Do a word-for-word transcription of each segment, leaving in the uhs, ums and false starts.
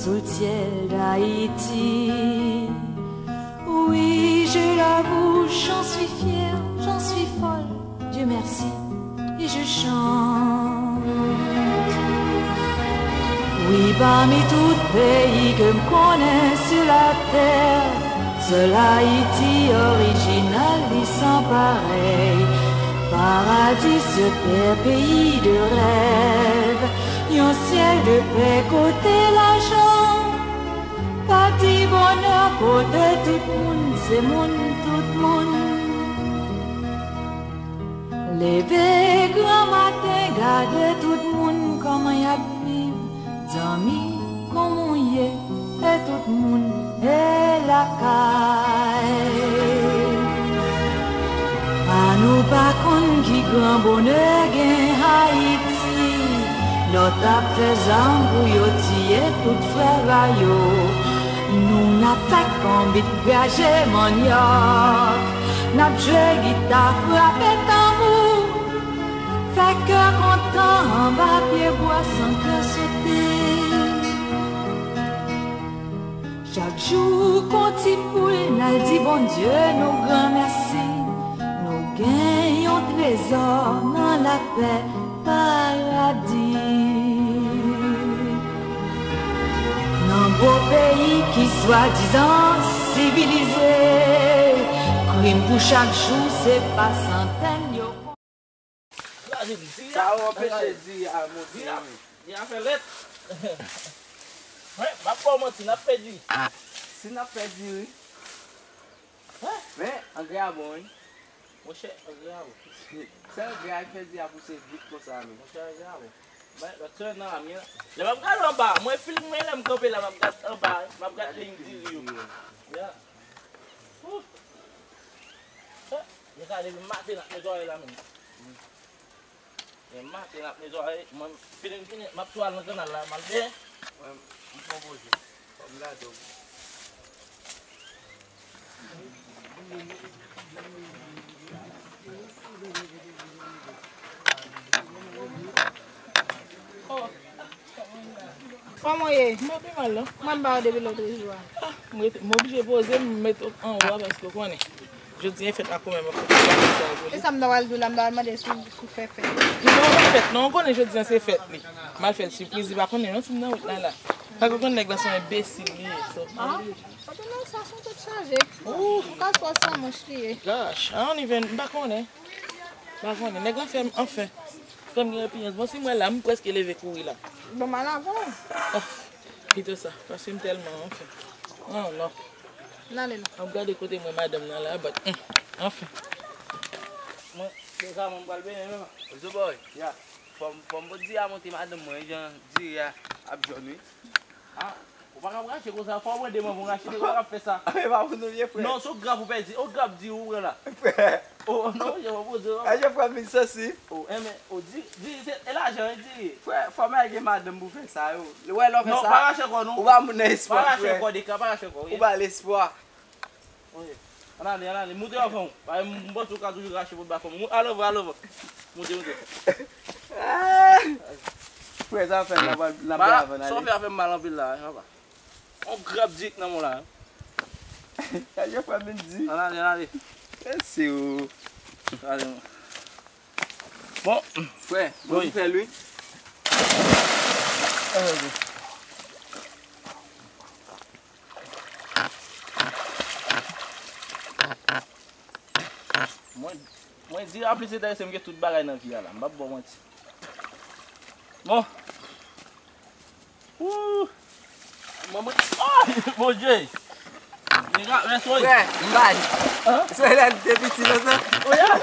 Sous le ciel d'Haïti. Oui, je l'avoue, j'en suis fière, j'en suis folle, Dieu merci, et je chante. Wi, pami tout peyi ke m konnen sou latè, sèl Ayiti orijinal li san parèy. Paradi sou tè, peyi de rèv, yon syèl de pè kote lajan pa di bonè, kote tout moun se moun, tout moun leve gran maten, gade tout moun kòman y ap viv. Zanmi, kòman w ye? E tout moun e lakay. Pa nou pa konn ki gran bonè gen Ayiti. Lòt ap fè zam pou yo tiye tout frè pa yo. Nou n ap fè konbit, graje manyòk. N ap jwe gita, frape tanbou. Fè kè kontan anba pye bwa san kè sote. Chak jou kon ti poul n al di Bondye nou granmèsi. Nou gen yon trezò nan lapè, paradi. Nan gwo peyi ki swadizan sivilize, krim pou chak jou se pa santèn yo. Sa ou anpeche diri a monte wi. Diri a fè lèt. Mwen, m ap ba w manti, n ap fè diri. Si n ap fè diri. Men, angrè a bon wi. Monchè, angrè a bon. Se angrè a ki fè diri a pouse vit konsa menm. Monchè, angrè a bon. Lè m ap gade anba, mwen feeling mwen lè m kanpe la, m ap gade anba, m ap gade liy diri yo. Ya. Ou. Deja depi maten n ap netwaye la menm. Depi maten n ap netwaye, mwen fini m fini, m ap tou al nan kanal la, m al benyen. Mwen, m pran poze. Fò m gade w. Oh. Kòman w ye? M pa pi mal non. Mwen m ba w depi lòt jou a. Ah, m rete, m oblije poze m, m met anwo a paske w konnen. Jodi a fèt la kanmenm, m ap fè sa pou li. E sa m ta pral di w la, m ta pral mande si w, si w fè fèt. Li pa fè fèt non, w konnen jodi a se fèt li. M al fè l sipriz, li pa konnen non si m nan wout la la. Paske w konnen nèg la se yon enbesil li ye. So. Ah, pa gen non, sa se yon tèt chaje. Ou ka swa sa manch li ye. Gosh, I don't even, m pa konnen. M pa konnen. Nèg la fè m, anfen. Fè m gen repiyans. Bon, si m wè la, m prèske leve kouri la. Bon, m al avè w. Oh, pito sa. Paske m tèlman, anfen. Oh, non. N ale non. M ap gade kote mwen madanm nan la, but, mm, anfen. Mwen, deja mwen pral benyen menm. Ozo boy, ya. Fò m, fò m pot diri a monte madanm mwen, jan diri a ap jòn wi. Ah, ou pa ka rache konsa, fò w mande manman w rache, nèg ou pa ka fè sa. E pa pou nou ye, frè. Non, se w grap ou pèdi, ou grap diri ou pran la. Frè. Oh, non, je pa poze w. Aje frè m vin sansi. Oh, enben, oh, di, di, se, e lajan, wi, diri. Frè, fò m al gen madanm pou fè sa, yo. Ou wè lè w fè sa. Non, pa rache kò, non. Ou ba moun nan espwa, frè. Pa rache kò, Deka, pa rache kò, wi. Ou ba l espwa. Wi. Ann ale, ann ale. Moute anvan w. Pa, m, m panse w ka toujou rache bòt ba fanm ou. Al anvan, al anvan. Moute, moute. Ah! Frè, sa fè n ap, n ap bay avan n ale. Sa w fè a fè m mal anpil la, papa. On grap dik nan men w la. Sa je frè m vin di. Ann ale, ann ale. Mèsi o. Ale. Bon. Frè, bon, wi, m fè l wi. Mwen, mwen di a plis eta se m gen tout bagay nan vi a la. M p ap ba w manti. Bon. Ooh. Manman. Oh! Bondye! Nèg la, men souri. Frè, m bay. Hein? Se lè l te piti konsa. Oh, yeah.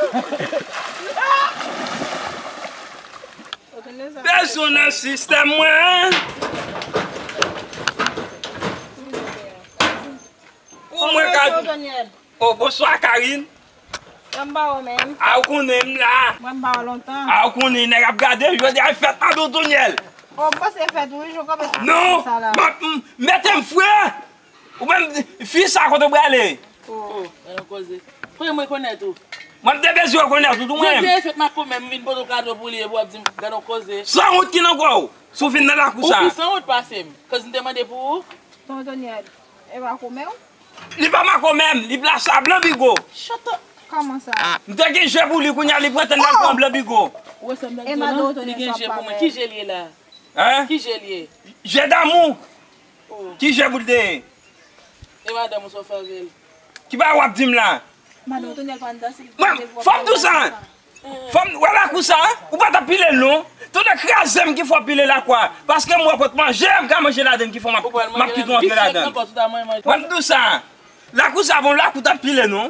Bezwen nan sistèm mwen. Ou mwen ka. Oh, bonswa, Karine. Mwen ba w menm. A, ou konnen m la. Mwen ba w lontan. A, ou konnen nèg ap gade, jodi a fèt nan Doudounyèl. Oh, m panse fèt, wi, jan w kanpe sou sa la. Non, m ap, m, mete m frè. Ou menm, fi sa kote w prale? Oh. Oh, men nan koze. Kote mwen konèt ou? Mwen, m te bezwen rekonèt ou tou, mwen menm. Jodi a, e fèt makomè, m vin pote w kado pou li, epi w ap di m, gade yon koze. Sanwont ki nan kò w, si w vin nan lakou sa. Ou pi sanwont pase m. Koz m te mande pou ou. Tonton Tonyèl, e makomè w? Li pa makomè m, li plas a Blan Bigo. Shut up. Kòman sa? M te gen je pou li, kounye a li pran tèt l al pran Blan Bigo. Ou wè sa m t ap di w lan? Li gen je pou mwen. Ki je l ye la? Hein? Ki je l ye? Je damou. Oh. Ki je pou l te ye? E madanm ou sa w fè avè l? Ki bagay w ap di m la? Madanm Tonyèl pa anndan, se li ki... Mwen, fò m di w sa. Fò m, wè lakou sa, ou pa t ap pile l non. Tonnè kraze m ki fè w pile lakou a. Paske m wè pot manje, m ka manje ladann ki fè m ap, m ap kite w antre ladann. Mwen, m di w sa. Lakou sa, bon, lakou t ap pile non.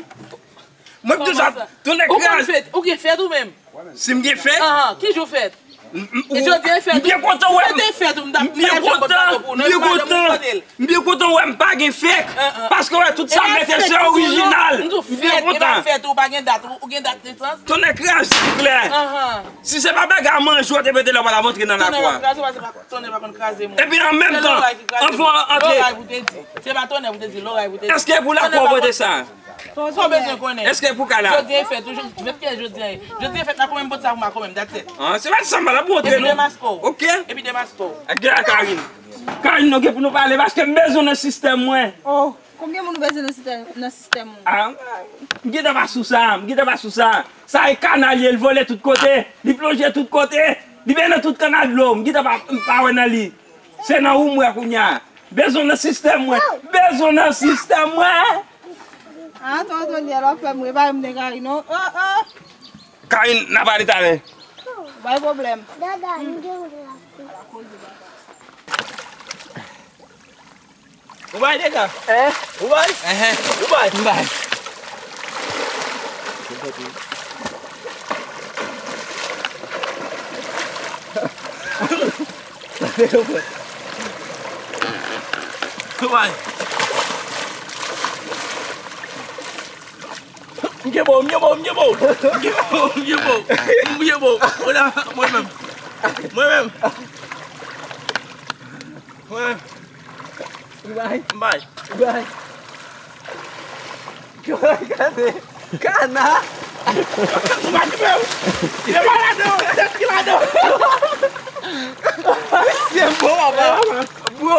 Mwen, m di w sa, tonnè kraze. Ou konn fèt, ou gen fèt ou menm? Si m gen fèt? Ahan, ki jou fèt? M, m, e jodi a fèt ou? M byen kontan wè m. Fèt e fèt ou, m t ap, m byen kontan, m byen kontan. M byen kontan wè m pa gen fèk. Paske wè tout sa m mete se orijinal. M tou fèt, e pa fèt ou pa gen dat, ou gen dat nesans. Tonnè kraze klè. Si se pa bagay manje w te mete la, w pa t ap antre nan lakou a. Tonnè pa kraze, se pa, tonnè pa konn kraze moun. Epi an menm tan, anvan w antre. Loray pou te di. Se pa tonnè pou te di, loray pou te di. Èske pou lakou w pote sa? Sa w bezwen konnen? Èske pou kay la? Jodi a e fèt, ou jodi a e fèt, makomè m pote sa pou makomè m, that's it. Ah, se pa sa m pral ap montre non. Epi demaske w. Ok. Epi demaske w. Ak de la Karine. Karine, nou gen pou nou pale paske m bezwen w nan sistèm mwen. Oh, konbyen moun ou bezwen nan sistèm, nan sistèm ou? Ah, m gentan pa sou sa, m gentan pa sou sa. Sa e kana l ye, l vole tout kote, li plonje tout kote, li byen nan tout kannal dlo, m gentan pa, m pa wè nan li. Se nan ou m wè kounye a. Bezwen nan sistèm mwen. Bezwen nan sistèm mwen. Ah, tonton Tonyèl, w ap fè m ri, pa m de Karine non. Oh, oh. Karine, n a pale talè. Bay pwoblèm. Dada, m gen yon lapli. Ou bay dega? Hein? Ou bay? Enhen. Ou bay? M bay. Ou bay? M gen bo, m gen bo, m gen bo. M gen bo, m gen bo. M gen bo. Mwen la, mwen menm. Mwen menm. Mwen menm. Ou bay? M bay. Ou bay. Gade. Kana. Ou pa kite w. Yo pa ladan, tèt ki ladan. Se bon, papa. Bro.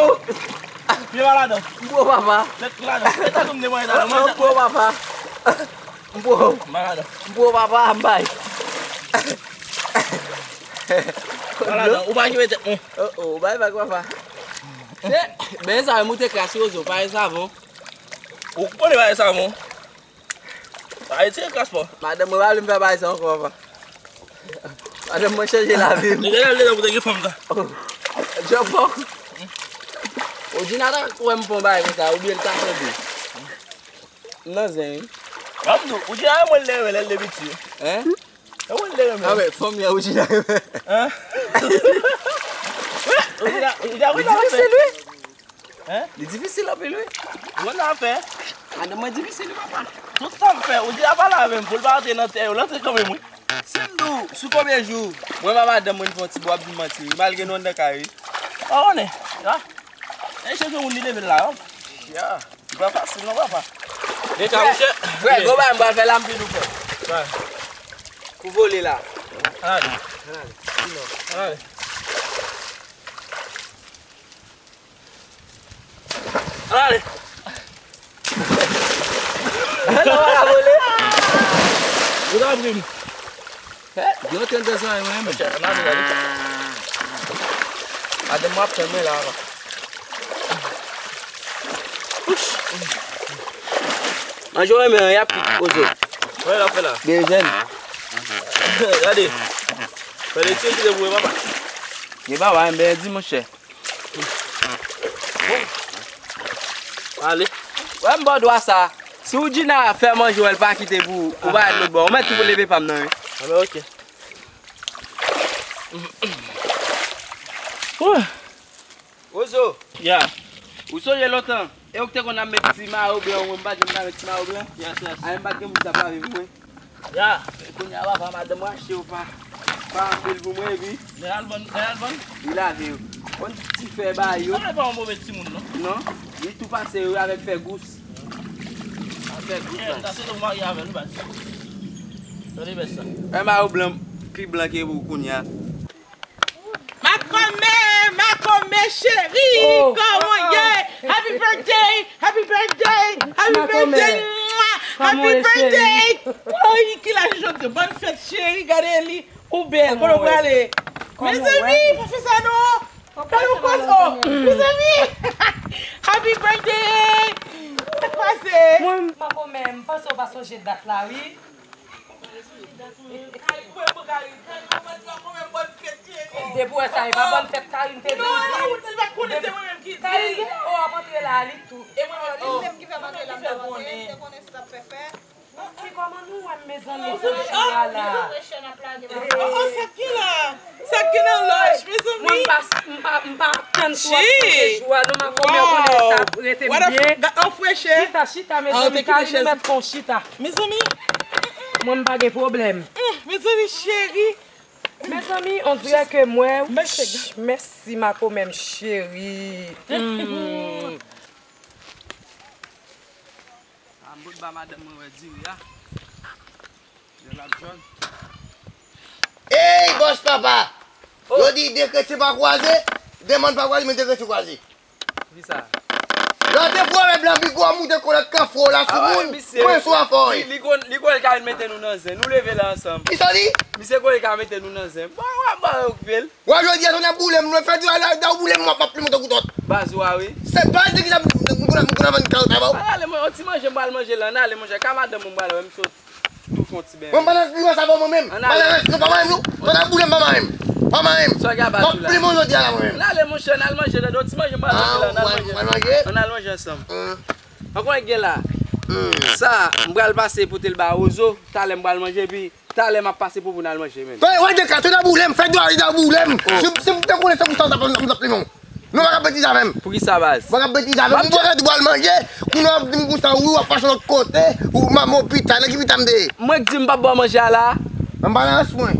Yo pa ladan. Bro, papa. Tèt ki ladan. E ta tou m te manje ladan. Manje tèt. Bro, papa. M bro. M pa ladan. M bro, papa, m bay. M pa ladan. Ou pa kite tèt mwen. Oh, oh, bay vag, papa. Se, men sa, moute kras yo, zo, pa gen savon. Ou konnen pa gen savon. Pa retire kras pa. Madanm mwen pa vle m fè bagay sa ankò, papa. Madanm mwen chanje lavi m. Nèg la lè pou te gen fanm sa. Oh. Djòpò. Ou di Nata wè m fè yon bagay konsa, oubyen l ta tande. M nan zen, wi. Ban m di w, ou di a mwen l te renmen lè l te piti. Hein? A mwen l te renmen. A wè, fanm li a ou di la renmen. Hein? Ou di la, ou di la, ou di la. Hein? Li difisil anpil, wi. Ou konn sa m fè? Madanm mwen difisil, wi, papa. Tout sa m fè, ou di a pale avè m, pou l pa antre nan tè yo, l antre kanmenm, wi. Si m di w, sou konbyen jou, mwen pa madanm mwen fè yon ti bò ap di m manti, wi, malgre nou anndan kay, wi. Pa konnen, ya. E chèche moun li leve l la, yo. Ya. Li pa fasil, non, papa. Frè, frè, gwo bagay m pral fè la, m vin ou fè. Pou vole la. Ann ale. Ann ale. Ann ale. Ann ale. Ann ale, w a vole. Ou ta pran m. Yo, tenten sa, yo, men. Madanm mwen ap tann mwen la, papa. Manje w renmen an, y ap kit poze w. Wè l ap fè la. Byen jèn. Gade. Fè leti kite pou mwen, papa. Gen papa, m byen di, monchè. Ale. Wè m ba w dwa sa. Si Woodjina fè manje w, l pa kite pou ou, ou pa al lòt bò. Ou mèt tou pou leve pa m nan, wi. Anben, ok. Wouy. Wozo. Ya. Ou sonje lontan? E ou k te konn ap met ti mayo blan, mwen m pa t janm ka met ti mayo blan. Yes, yes. A, m pa t gen moun ki t ap lave pou mwen. Ya. Kounye a papa, madanm mwen achte yo pa, pa anpil pou mwen, epi. Lè al vann, lè al vann. Li lave yo. Konn ti fè ba yo. Sa pa yon move timoun, non? Non. Li tou pase yo avèk fè gous. Avèk gous la. Sa se nou marye avè l, wi, baz. Gade bèt sa. Wè mayo blan, pi blan ke ou kounye a. Makomè, makomè cheri, kòman w ye? Happy birthday, happy birthday, happy birthday, mwah, happy birthday. Oy, ki laj jodi, bòn fèt cheri, gade li, ou bèl, kote w prale? Mezanmi, pa fè sa non. Gade yon koz, oh, mezanmi. Happy birthday. Sa k pase? Mwen, makomè, m panse w pa sonje dat la, wi. Depi w wè sa, e pa bòn fèt Karine te di. Karine gen la, oh, ap antre la, li tou. E mwen, oh. Li menm ki fè m antre la, m te konnen, m te konnen sa t ap fè fè. Ki kòman nou wè m, mezanmi, sou jou a la? Oh, oh, sa k gen la? Sa k gen nan lòj, mezanmi? Mwen, m pa, m pa, m pa tann sou ap sonje jou a, non, makomè, ou konnen sa rete m byen. Gad yon freche. Chita, chita, mezanmi, Karine mèt fè yon chita. Mezanmi. Mwen, m pa gen pwoblèm. Mezanmi, cheri. Mezanmi, on dirè ke mwen, mèsi, makomè m cheri. A m bout ba madanm mwen wè diri a. Lè l ap jòn. Ey, bòs papa! Yo di de kretyen pa kwaze, de mòn pa kwaze, men de kretyen kwaze. Kisa? Lè w te pwomèt blan bigo a moute kolèt kanfwo la sou moun, mwen sou afè w. Li, li, li kwè l ka vin mete nou nan zen. Nou leve la ansanm. Kisa w di? Misye kwè l ka mete nou nan zen. Bon, w ap ba yo okipe l. Wè jodi a, tonnè boule m, mwen fè di w la, da w boule m, w ap, m ap plimen tankou tòt. Baz ou a, wi. Se pa di ki sa m, m, m, m, m, m vann kay ou sa ba w. Ann ale, mwen, yon ti manje m pral manje la, ann ale, monchè, ka madanm mwen m pral wè m sot tou fè yon ti beny. Mwen pa nan grimas avè w mwen menm. Ann ale. Pa nan grimas, pa mare m non. Tonnè boule m, pa mare m. Pa mare m. Sa w gen a baz ou la? M ap plimen w jodi a la mwen menm. Ann ale, monchè, ann al manje, tande, yon ti manje m pral manje la, ann al manje. Ann al manje ansanm. An konn gen la. Sa, m pral pase pote l ba Rozo, talè m pral manje, epi Talè m ap pase pou pou n al manje menm. Fè, wè de ka, tonnè boule m, fè dwa, dwa boule m. Si, si m te konnen se pou sa, m t ap, m t ap plimen w. Non, pa ka betize avè m. Poukisa, baz? Pa ka betize avè m. M wè w al manje, kounye a w ap di m konsa, wi, w ap pase lòt kote, ou manman w pita, nan ki pita m te ye? Mwen k di m p ap ba w manje a la? M pa nan rans mwen.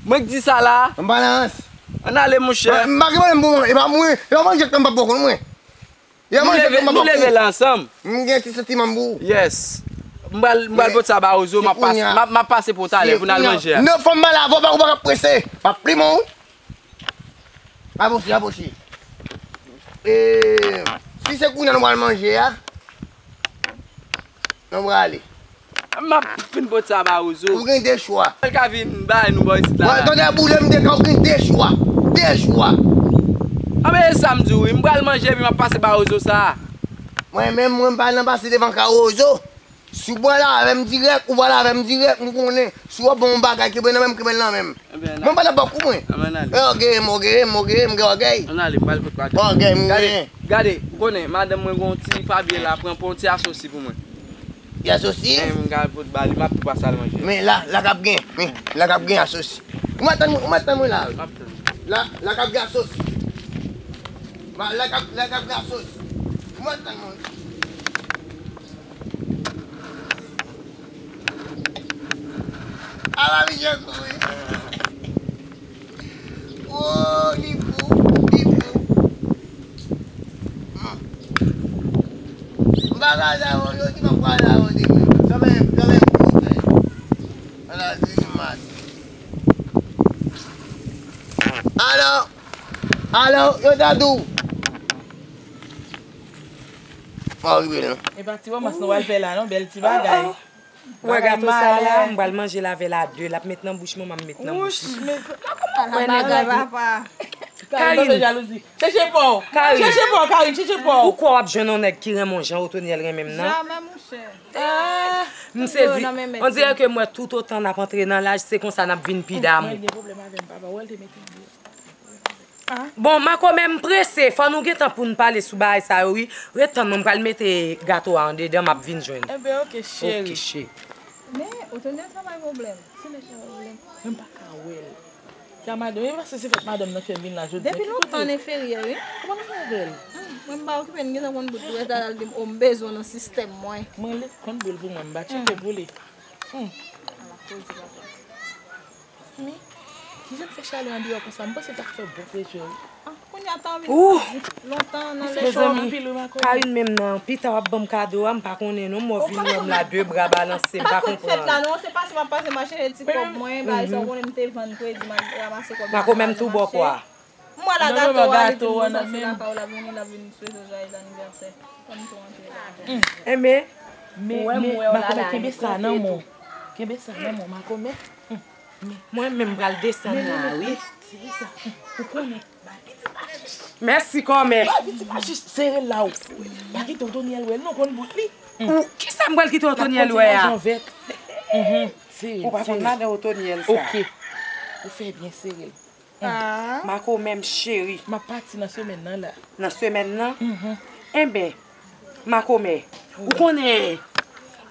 Mwen k di sa la? M pa nan rans. Ann ale, monchè. M pa gen pwoblèm pou mwen, e pa mwen, e pa manje k m p ap ba w konn mwen. Nou leve, nou leve la ansanm. M gen ti santiman pou ou. Yes. M pral, m pral pote sa ba Rozo, m ap pase, m ap, m ap pase pou talè pou n al manje a. Non, fò m pale avè w, pa ou pa ka prese. M ap plimen w. Abòche, abòche. E, si se kounye a nou pral manje a, nou prale. M ap fin pote sa ba Rozo. Ou gen de chwa. L ka vin bay nou bò isit la. Wè, tonnè boule m de ka, ou gen de chwa. De chwa. A, men e sa m di w, wi. M pral manje epi m ap pase ba Rozo sa. Mwen menm, mwen m pa nan pase devan kay Rozo. Si w pral avè m dirèk, ou pral avè m dirèk, m konnen. Si w ap ban m yon bagay, kenbe l nan men m, kenbe l nan men m. Mwen pa nan bòk ou mwen. Ògèy m, ògèy m, ògèy m, gen ògèy. Ann ale, m pral fout bagay. Ògèy m genyen. Gade, gade, ou konnen, madanm mwen gen yon ti pabye la, pran, pran yon ti asosi pou mwen. Ti asosi? Wi, m ka fout ba li, m ap tou pase al manje. Men la, la k ap gen, men, la k ap gen asosi. Ou mèt tann mwen, ou mèt tann mwen la. M ap tann. La, la k ap gen asosi. La, la k ap, la k ap gen asosi. Ou mèt tann mwen. Ala misye kouri. Oh, li fou, li fou. Hmm. M pa ka la, yo di m ap pale la, yo di m. Sa fè, sa fè pou fè. Ala grimas. Alo, alo, yo ta di w. Pa rive non. E pa ti wòmas nou pral fè la non, bèl ti bagay. Wè gato sa la, m pral manje l avè l a de, l ap met nan bouch mwen, m ap met nan bouch li. Wè nèg la. Karine. Chèche pa w. Karine. Chèche pa w, Karine, chèche pa w. Ou kwè w ap jwenn yon nèg ki renmen w jan Otoniel renmen m nan? Jamè, monchè. M sezi. On dirè ke m wè toutotan n ap antre nan laj, se konsa n ap vin pi damou. Mwen gen pwoblèm avè m, papa. Wè l te mete m deyò. Bon, makomè, m prese, fò nou gentan pou n pale sou bagay sa yo, wi. Ret tann mwen, m pral mete gato a andedan, m ap vin jwenn ou. Enben, oke, cheri. Oke, cheri. Men, Otoniel, sa pa pwoblèm. Se nèg la pwoblèm. Men m pa ka wè l. Sa madanm, e paske se fèt madanm nan fè m vin la jodi a. Depi lontan, l enferyè, wi. Kòman l fè avè l? Mwen, m pa okipe l, m gentan konn bout dwèt la, l al di m, o, m bezwen w nan sistèm mwen. Mwen, li konn boul pou mwen, m pa tcheke pou li. Ala koze, papa. Men, kijan l fè chalè andeyò konsa? M panse l t ap fè bon frechè wi. Ah, Kounye a tan vin Ouh! Lontan nan Mezanmi, Karine menm nan, pita w ap ban m kado a, m pa konnen non, m wè w vin wè m la, de bra balanse, m pa konprann. Fèt la non, se pase m ap pase m a chèche ti kòb mwen, bagay sa w konnen m te vann kredi, m al ranmase kòb la. Mako menm tou bò kwa. M wè la gato a, li di m konsa se lakay w l ap vini, l ap vin swete w joyeux anniversaire. Fò m tou antre la. Enben, men, men, Makomè, kenbe sa nan men w. Kenbe sa nan men w, Makomè. Mwen menm m pral desann la, wi. Se sa. Ou konnen. Mèsi, kòmè. Ba piti pa jis sere l la, ou. Pa kite Otonyèl wè l, non, konn bout li. Ou, kisa m pral kite Otonyèl wè a? Ou pa konn madan Otonyèl sa. Ok. Ou fè byen sere l. Ah. Makomè m cheri. M ap pati nan semèn nan la. Nan semèn nan? Enben, Makomè, ou konnen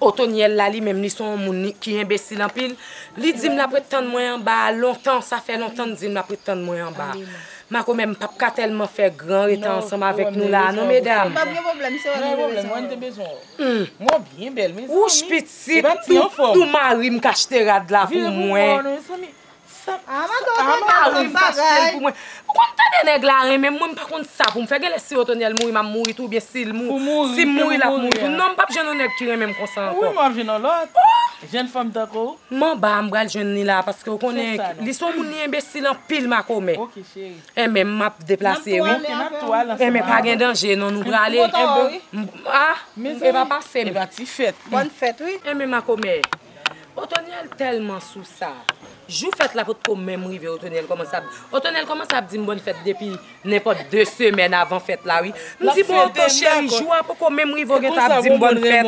Otonyèl la, li menm, li se yon moun li, ki enbesil anpil. Li di m l ap ret tann mwen anba a lontan, sa fè lontan l di m l ap ret tann mwen anba a. Makomè, m p ap ka tèlman fè gran rete ansanm avèk nou la, non, medam. Pa gen pwoblèm, se ou li bezwen. Mwen te bezwen w. Mwen byen bèl, mezanmi. Wouch pitit, tou, tou mari m k achte rad la pou mwen. Sa, ah, madanm, ah, madanm, bagay. Pou mwen. Ou konn tande nèg la renmen m, mwen m pa konn sa pou m fè. Genlè si Otonyèl mouri, m ap mouri tou, oubyen si l mou-, si m mouri, l ap mouri tou. Non, m p ap jwenn yon nèg ki renmen m konsa ankò. Wi, m ap jwenn yon lòt. Jèn fanm tankou w. M anba a, m pral jwenn li la, paske ou konnen, li se yon moun li enbesil anpil, Makomè. Ok, cheri. Enben, m ap deplase, wi. Enben, pa gen danje, non, nou prale. M, ah, e pa pase m. E pa ti fèt. Bòn fèt, wi. Enben, Makomè. Otonyèl tèlman sou sa. Jou fèt la potko menm rive, Otonyèl kòmanse ap, Otonyèl kòmanse ap di m bòn fèt depi nenpòt de semèn avan fèt la, wi. M di, bon, Oto cheri, jou a poko menm rive, ou gentan ap di m bòn fèt.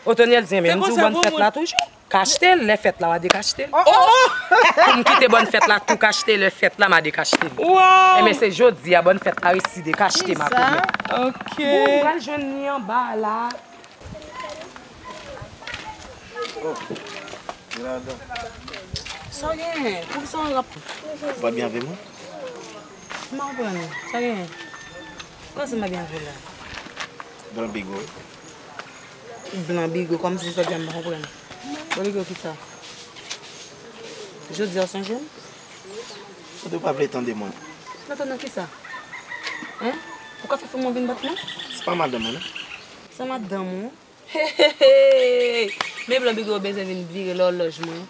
Otonyèl di, men m di w bòn fèt la toujou. Kachte l, lè fèt la, w a dekachte l. Pou m kite bòn fèt la, tou kachte, lè fèt la, m a dekachte l. Enben, se jodi a, bòn fèt la resi dekachte, Makomè. Ok. Bon, m pral jwenn li anba a la. Oh, gen ladan. Sa w genyen? Poukisa w ap... Ou pa byen avè mwen? M pa konprann ou. Sa w genyen? Kòman sa m pa byen avè w la? Blan Bigo, wi. Blan Bigo, kòmsi sa w di a m pa konprann. Blan Bigo kisa? Jodi a w sonje m? Kote w pa vle tande mwen? Nan tande kisa? Hein? Ou ka fè fanm ou vin bat mwen? Se pa madanm mwen, non. Se madanm ou? Hey, hey, hey! Men Blan Bigo bezwen vin vire lòlòj mwen.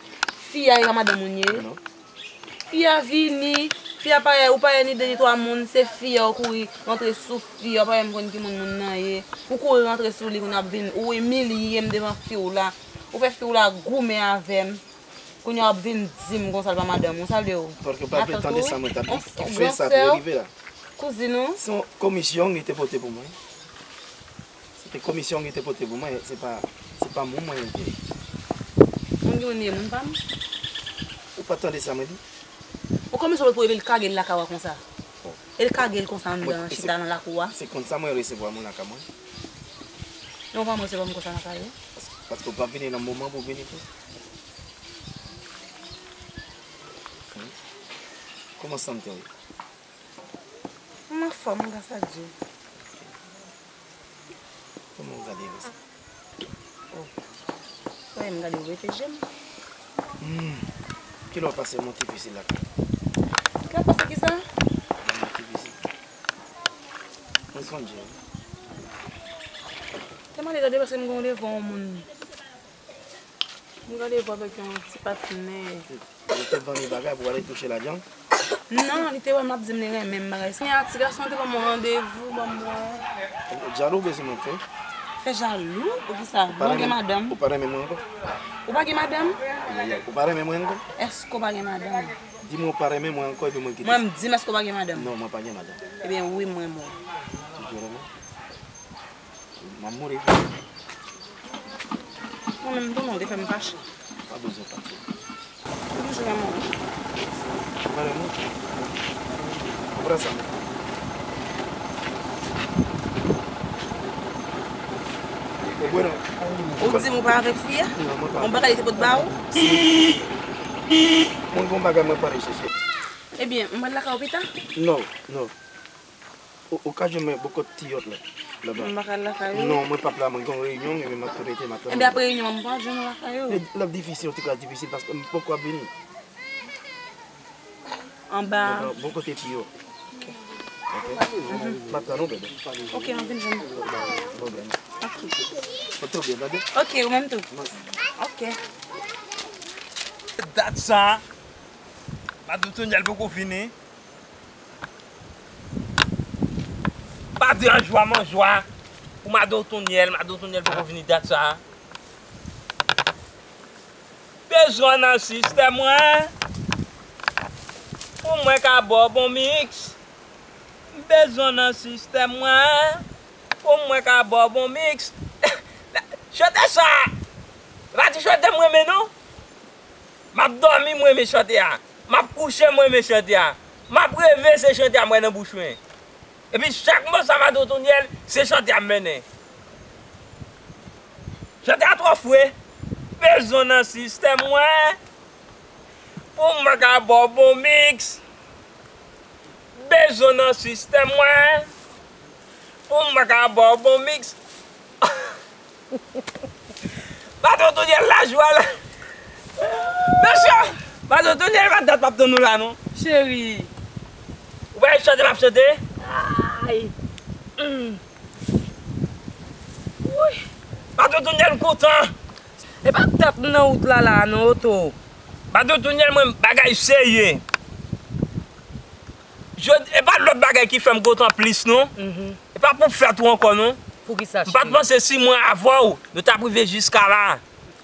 Fi a, e pa madanm ou l ye? Non. Fi a vini, fi a parèy, ou parèy ni de ni twa moun, se fi a ou kouri rantre sou fi a, ou pa menm konn ki moun moun nan ye. Ou kouri rantre sou li, kounye a w ap vin, ou imilye m devan fi w la. Ou fè fi w la goumen avè m. Kounye a w ap vin di m konsa l pa madanm ou, sa l vle w? Paske w pa vle tande sa mwen t ap di, ki fè sa te rive la. Kouzin ou? Se yon komisyon li te pote pou mwen. Se te komisyon li te pote pou mwen, se pa, se pa moun mwen li te ye. Moun ki moun li ye, moun pa m? Ou pa tande sa mwen di? Ou komisyon pou epi l kage l lakay ou a konsa? Bon. E l kage l konsa anndan chita nan lakou a? Se konsa mwen resevwa moun lakay mwen. Non, ou pa resevwa m konsa lakay ou? Paske, paske ou pa vini nan moman pou vini tou. Kòman santi w? M anfòm, gras a Dye. Kòman w gade konsa? Oh. Sa m gade, ou rete je m. Hmm. Kilè w pase yon ti vizit lakay? Kilè w pase kisa? Yon ti vizit. Mwen sonje w. Te mande tande paske m gen yon devwa yon moun. M gade pou avèk yon ti patnè. Li te vann li bagay pou ale touche lajan? Non, li te wè m ap di m li renmen m bagay. Kounye a ti gason an te ban m yon randevou, ban m wè. Jalou bezwen mwen fè? Fè jalou? Poukisa? Mwen gen madanm. Ou pa renmen mwen ankò? Ou pa gen madanm? Ou pa renmen mwen ankò? Èske ou pa gen madanm? Di mwen ou pa renmen mwen ankò epi mwen kite. Mwen m di m èske ou pa gen madanm? Non, mwen pa gen madanm. Ebyen wi, m renmen w. Toujou renmen? M ap mouri. Mwen menm tou non, te fè m fache. Pa bezwen fache. M toujou renmen w. Ou pa renmen w? Ou pran sa m. Ou di m ou pa avèk fi a? Non, mwen pa. Yon bagay li te pot ba ou? Mwen gon bagay mwen pale chèche. Ebyen, m pral lakay ou pita? Non, non. Ou, ou ka jwenn mwen bò kot Tiyòt la, laba. M pa ka al lakay ou? Non, mwen p ap la, mwen gen yon reyinyon, men m ap tou rete, m ap tann ou. Ebyen, apre reyinyon an, m pral jwenn ou lakay ou. L ap difisil, yon ti kras difisil, paske m poko ap vini. Anba. Bò kote Tiyòt. Ok. M ap tann ou, bebe. Ok, ann vin jwenn. Ok. Kote w ye, tande? Ok, ou menm tou. Ok. Dat sa, Madan Otonyèl poko vini. Pa di anjwa manjwa pou Madan Otonyèl, Madan Otonyèl poko vini dat sa. Bezwen nan sistèm mwen pou mwen ka ba w bon miks. M bezwen nan sistèm mwen pou mwen ka ba w bon miks. Chante sa! Pa di chante m renmen non. M ap dòmi, m renmen chante a. M ap kouche, m renmen chante a. M ap reve, se chante a m wè nan bouch mwen. Epi chak mo sa Madan Otonyèl, se chante a m mennen. Chante a twò fre. Bezwen nan sistèm mwen pou mwen ka ba w bon miks. Bezwen nan sistèm mwen pou mwen ka ba w bon miks. Madan Otonyèl lajwa la. Mesye, Madan Otonyèl pa dat m ap tann ou la non. Cheri. Ou pa chante m ap chante? Ay. Mm. Woy. Madan Otonyèl m kontan. E pa dat m nan wout la la non, Oto. Madan Otonyèl mwen bagay serye. Jodi, e pa lòt bagay ki fè m kontan plis non. Mhm. E pa pou fèt ou ankò non. Poukisa, cheri? M pa t panse si mwen avè w, nou t ap rive jiska la.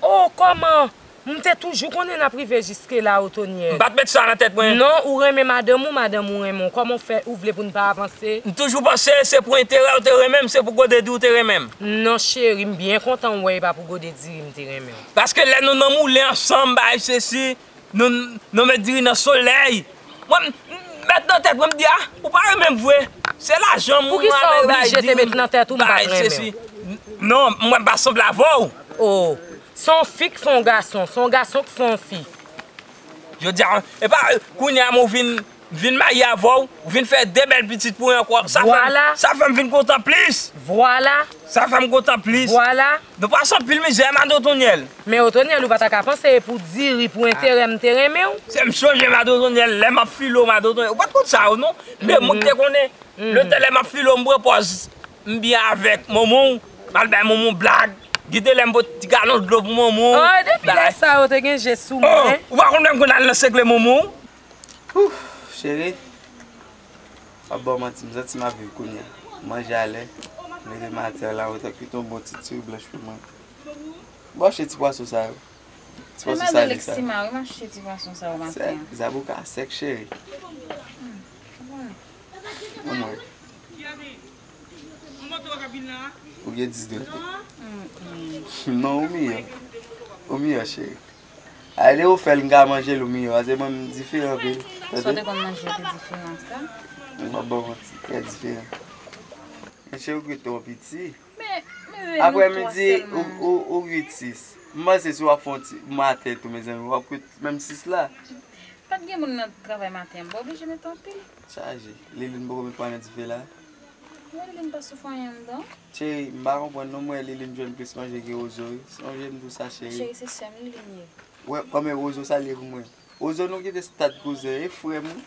Oh, kòman? M te toujou konnen n ap rive jiske la, Otonyèl. M pa t met sa nan tèt mwen. Non, ou renmen madanm ou, madanm ou renmen w. Kòman w fè, ou vle pou n pa avanse? M toujou panse se pou enterè w te renmen m, se pou gode di w te renmen m. Non, cheri, m byen kontan w wè e pa pou gode diri m te renmen w. Paske lè nou nan moulen ansanm, bay sesi, Nou, nou met diri nan solèy. Mwen, m met nan tèt mwen, m di, ah, ou pa renmen m vre. Se lajan m. Poukisa w oblije te met nan tèt ou m pa t renmen w? Non, mwen pa sanble avè w. Oh, se yon fi k fè yon gason, se yon gason k fè yon fi. Jodi a, e pa, kounye a, mwen vin, vin marye avè w, ou vin fè de bèl pitit pou mwen ankò. Sa fè m, sa fè m vin kontan plis. Vwala. Sa fè m kontan plis. Vwala. Nou pase anpil mizè, Madan Otonyèl. Men Otonyèl, ou pa ta ka panse e pou diri, pou enterè m te renmen w. Se m sonje Madan Otonyèl, lè m ap file w, Madan Otonyèl. Ou pa t konn sa yo non. Men mwen ki te konnen. Lè lè m ap file w, m pran pòz. M byen avèk manman w. M al bay manman w blag. Gite lè m pot ti galon dlo pou manman w. Oh, depi lè sa yo te gen je sou mwen. Oh, ou pa konn lè m konn al nan segle manman w? Ouf, cheri. M ap ba w manti, m santi m ap viv kounye a. M manje alè, m leve maten an la, ou te kwit yon bon ti diri blanch pou mwen. Bon, achte ti pwason sa yo. Ti pwason sale sa yo. Wi, m achte ti pwason sa yo maten an. Zaboka sèk, cheri. Anmwey. Ou gen dis dwèt tou. Non, ou miyò. Ou miyò, cheri. Ay, lè ou fè l, m ka manje l, ou miyò. Paske mwen, m diferan anpil. Sa w te konn manje yo te diferan sa? M ap ba w manti, trè diferan. Men cheri, ou kwit twò piti. Men, men, men, aprè midi, ou, ou, ou kwit sis. M panse si w ap fè yon ti maten tou, mezanmi, w ap kwit menm sis la. Pa t gen moun nan travay maten an, m pa oblije met anpil. Chaje. Liline poko met pwa nan dife la. Mwen, Liline pa soufri anyen anndan. Cheri, m pa konprann non, mwen Liline jwenn plis manje ke Rozo wi. Sonje m di w sa, cheri. Cheri, se sè m Liline ye. Wè, kòman Rozo salye pou mwen. Rozo, nou kite stad kouzen, e frè m wi.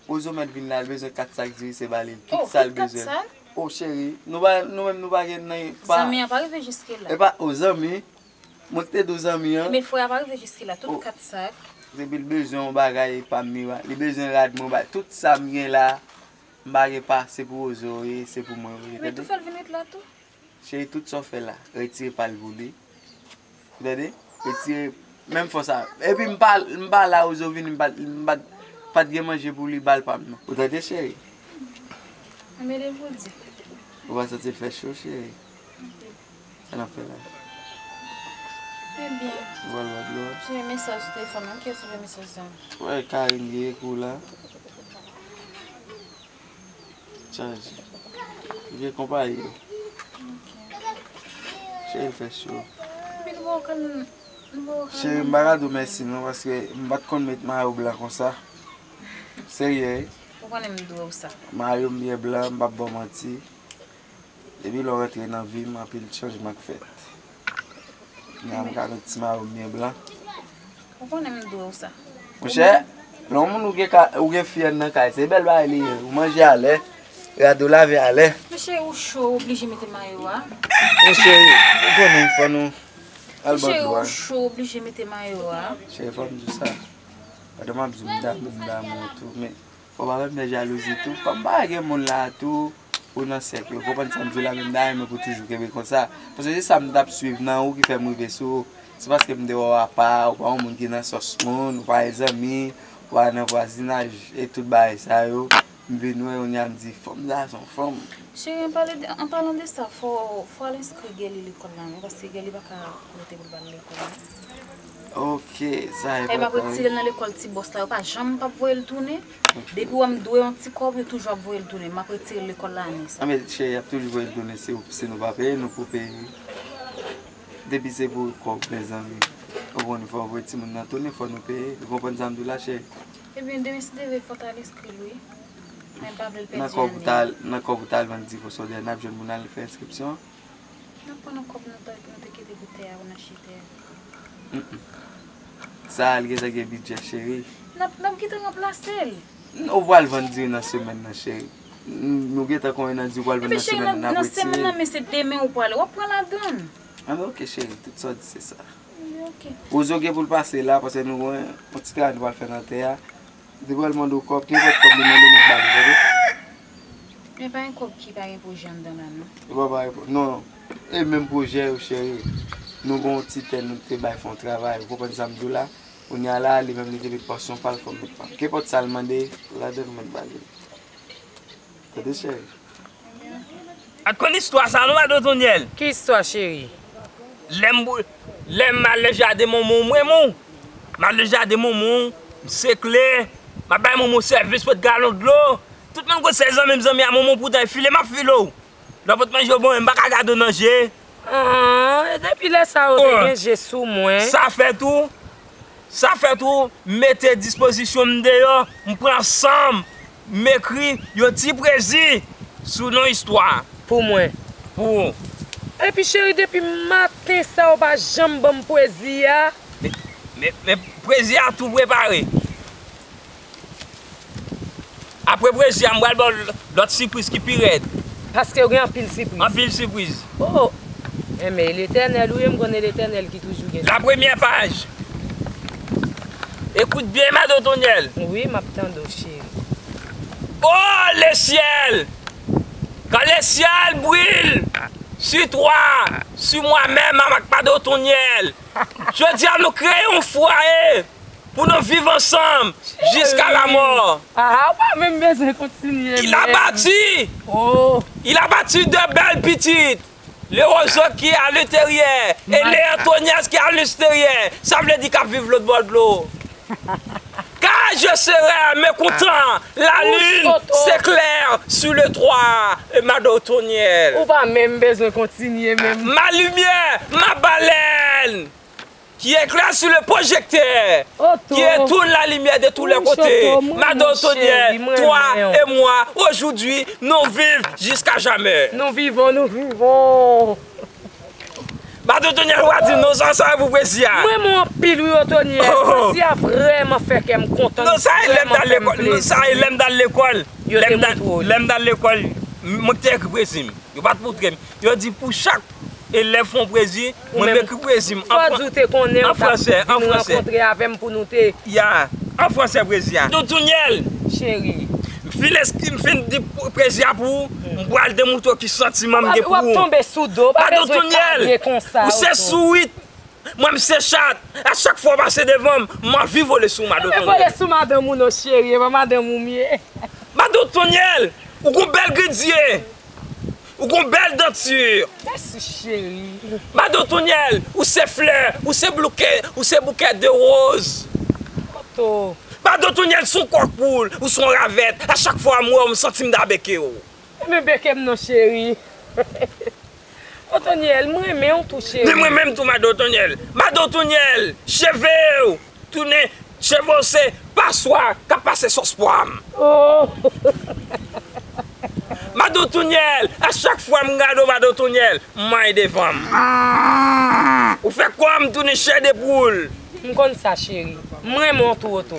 Rozo mèt vin la, l bezwen kat sak diri, se ba li l. Tout sa l bezwen. Oh, cheri, nou pa, nou menm nou pa gen nan pa. Zanmi an pa rive jiske la. E pa, oh, zanmi. Mwen ki te di w zanmi an. Men frè a pa rive jiske la, tout kat sak. Depi l bezwen yon bagay, e pa m li ba. Li bezwen rad, mwen ba. Tout sa m gen la, m pa gen pa, se pou Rozo, e se pou mwen, wi. Men tou fè l vin ret la tou. Cheri, tout sa w fè la, retire pa l pou li. Ou tande? Retire, menm fò sa. Epi m pa, m pa la, Rozo vini, m pa, m pa, pa t gen manje pou li, ba l pa m non. Ou tande, cheri? Mwen mele pou di. Ou pa santi l fè cho, cheri? Sa n ap fè la? Ebyen. Vwal wad lo a. Sou mesaj sou telefòn nan, kiyès ou voye mesaj sa? Wè, Karine gen ekou la. Chaje. Vye konpayi yo. Cheri, l fè cho. Epi nou pa w kal, nou pa w kal. Cheri, m pa ka di w mèsi non, paske m pa t konn met mayo blan konsa. Serye wi. Ou konnen m dwe w sa. Mayo m byen blan, m p ap ba w manti. Depi lè w rantre nan vi m, anpil chanjman k fèt. Kounye a m ka met ti mayo m byen blan. Ou konnen m dwe w sa. Monchè, Lè yon moun ou gen ka, ou gen fi anndan kay, se bèl bagay li ye. Ou manje alè, rad ou lave alè. Men cheri, ou cho, ou oblije mete mayo a. Men cheri, ou konnen fò nou al bò dlo a. Cheri, ou cho, ou oblije mete mayo a. Cheri, fò m di w sa. Pandan m ap di w m damou, m damou w tou, men fò w pa fè m fè jalouzi tou. Kòm pa gen moun la tou, ou nan sèk yo. Ou konprann sa m di w la, men m ta renmen pou toujou kenbe konsa. Paske se sa m t ap swiv nan ou ki fè m rive sou ou. Se paske m te wè w apa, ou pa yon moun ki nan sòs moun, ou pa gen zanmi, ou pa nan vwazinaj, e tout bagay sa yo. M vin wè, kounye a m di, fanm sa se yon fanm. Cheri, an pale de, an palan de sa, fò, fò al enskri Gelly lekòl la, wi, paske Gelly pa ka rete pou l pa al lekòl la. Ok, sa e enpòtan, wi. M ap retire l nan lekòl ti bòs la, yo pa janm p ap voye l tounen. Ok. Depi w wè m dwe yon ti kòb, yo toujou ap voye l tounen. M ap retire l lekòl la ane sa. Anben, cheri, y ap toujou voye l tounen. Si, si nou pa peye, nou pou peye. Depi se pou kòb, mezanmi. Ou konn fò voye timoun nan tounen, fò nou peye. Ou konprann sa m di w la, cheri? Ebyen, demen si Dye vle, fò w t al enskri l, wi. Men m pa vle l pèdi ane. Nan kòb ou t al, nan kòb ou t al vann divo sodè, n ap jwenn pou n al fè enskripsyon an? N ap pran nan kòb nou te, nou te kite pou tè a, pou n achte tè a. Mm, mm. Sa a, li gentan gen bidjè, cheri. N ap, n ap gentan ranplase l. Ou pral vann diri nan semèn nan, cheri. Nou gentan konyen nan diri w pral vann nan semèn nan, n ap retire l. Nan semèn nan, men se demen ou prale, w ap pran ladan l. Anben, ok, cheri, tout sa w di, se sa. Anben, ok. Rozo gen pou l pase la, paske nou gen yon ti travay nou pral fè nan tè a. Li pral mande w kòb, nenpòt kòb li mande w, mèt ba li, tande? Men pa gen kòb ki pa gen pwojè anndan la, non. Li pa pa gen pwo-, non. E menm pwojè yo, cheri. Nou gen yon ti tè nou te bay fè yon travay. Ou konprann sa m di w la? Kounye a la, li menm li te met pòsyon pa l, fò m met pa m. Kenpòt sa l mande, ladan nou mèt ba li. Tande, cheri? A t konn istwa sa non, Madan Otonyèl? Ki istwa, cheri? Lè m, lè m al nan jaden manman w, m renmen w. M al nan jaden manman w, m sekle, m ap bay manman w sèvis, pote galon dlo. Tout moun konn se zanmi m, zanmi a manman w, poutan e file m ap file w. Lè w pot manje w ban mwen, m pa ka gade w nan je. Ah, e depi lè sa yo te gen je sou mwen. Sa fè tou, sa fè tou, m mete dispozisyon m deyò, m pran san m, m ekri yon ti prezi sou non istwa. Pou mwen. Pou ou. Epi cheri, depi maten sa ou pa janm ban m pwezi a. Men, men, men pwezi a tou prepare. Apre pwezi a, m pral ba w lòt sipriz ki pi rèd. Paske w gen anpil sipriz. Anpil sipriz. Oh! Enben, e Letènèl ou ye, m konnen Letènèl ki toujou gen sipriz. La première page. Écoute bien, Madan Otonyèl. Wi, m ap tande w, cheri. Oh, le ciel! Quand le ciel brûle sur toi, sur moi-même, avec Madan Otonyèl. Jodi a, nou kreye yon fwaye. Pou nou viv ansanm jiska lamò. Ah, ou pa menm bezwen kontinye. Il a bâti. Oh. Il a bâti de belles petites. Le Rozo qui est à l'intérieur et le Otonyèl qui est à l'extérieur. Sa vle di k ap viv lòt bò dlo. Car je serai mécontent. La lune s'éclaire sur le toit. Madan Otonyèl. Ou pa menm bezwen kontinye menm. Ma lumière, ma baleine. Qui éclaire sur le projecteur, qui étourne la lumière de tous les côtés. Madan Otonyèl, toi et moi, aujourd'hui, nous vivons jusqu'à jamais. Nous vivons, nous vivons. Madan Otonyèl, ou di nou sa, sa pou pwezi a. Mwen, mwen anpil, wi, Otonyèl. Pwezi a vrèman fè kè m kontan. Non, sa e lè m t al lekòl. Non, sa e lè m t al lekòl. Lè m t al lekòl, mwen te ekri pwezi m. Yo pa t montre m. Yo di pou chak elèv fè yon pwezi, mwen m ekri pwezi m an fransè, an fransè. Fò di w te konnen w t ap vin rankontre avè m pou nou te. Ya, an fransè pwezi a. Madan Otonyèl. Cheri. M fin eskri, m fin di pwezi a pou ou, m pral demontre w ki santiman m gen pou ou. W ap tonbe sou do, w pa bezwen kale konsa. Madan Otonyèl, ou se sourit. Mwen, m se chat. A chak fwa w pase devan m, m anvi vole sou madanm ou. Vole sou madanm ou non, cheri. E pa madanm ou m ye. Madan Otonyèl, ou gon bèl grenn zye. Ou gon bèl danti. Mèsi, cheri. Madan Otonyèl, ou se flè, ou se bouke, ou se bouke de woz. Koto. Madan Otonyèl, se yon kòk poul, ou se yon ravèt. A chak fwa m wè w, m santi m ta beke w. Ebyen, beke m non, cheri. Otonyèl, m renmen w tou, cheri. Men mwen menm tou, Madan Otonyèl. Madan Otonyèl, cheve w tounen, cheve w se paswa k ap pase sòs pwa m. Oh. Madan Otonyèl, a chak fwa m gade w, Madan Otonyèl, m manyen devan m. Ou fè kò m tounen chè de poul. M konn sa, cheri. M renmen w tou, Oto.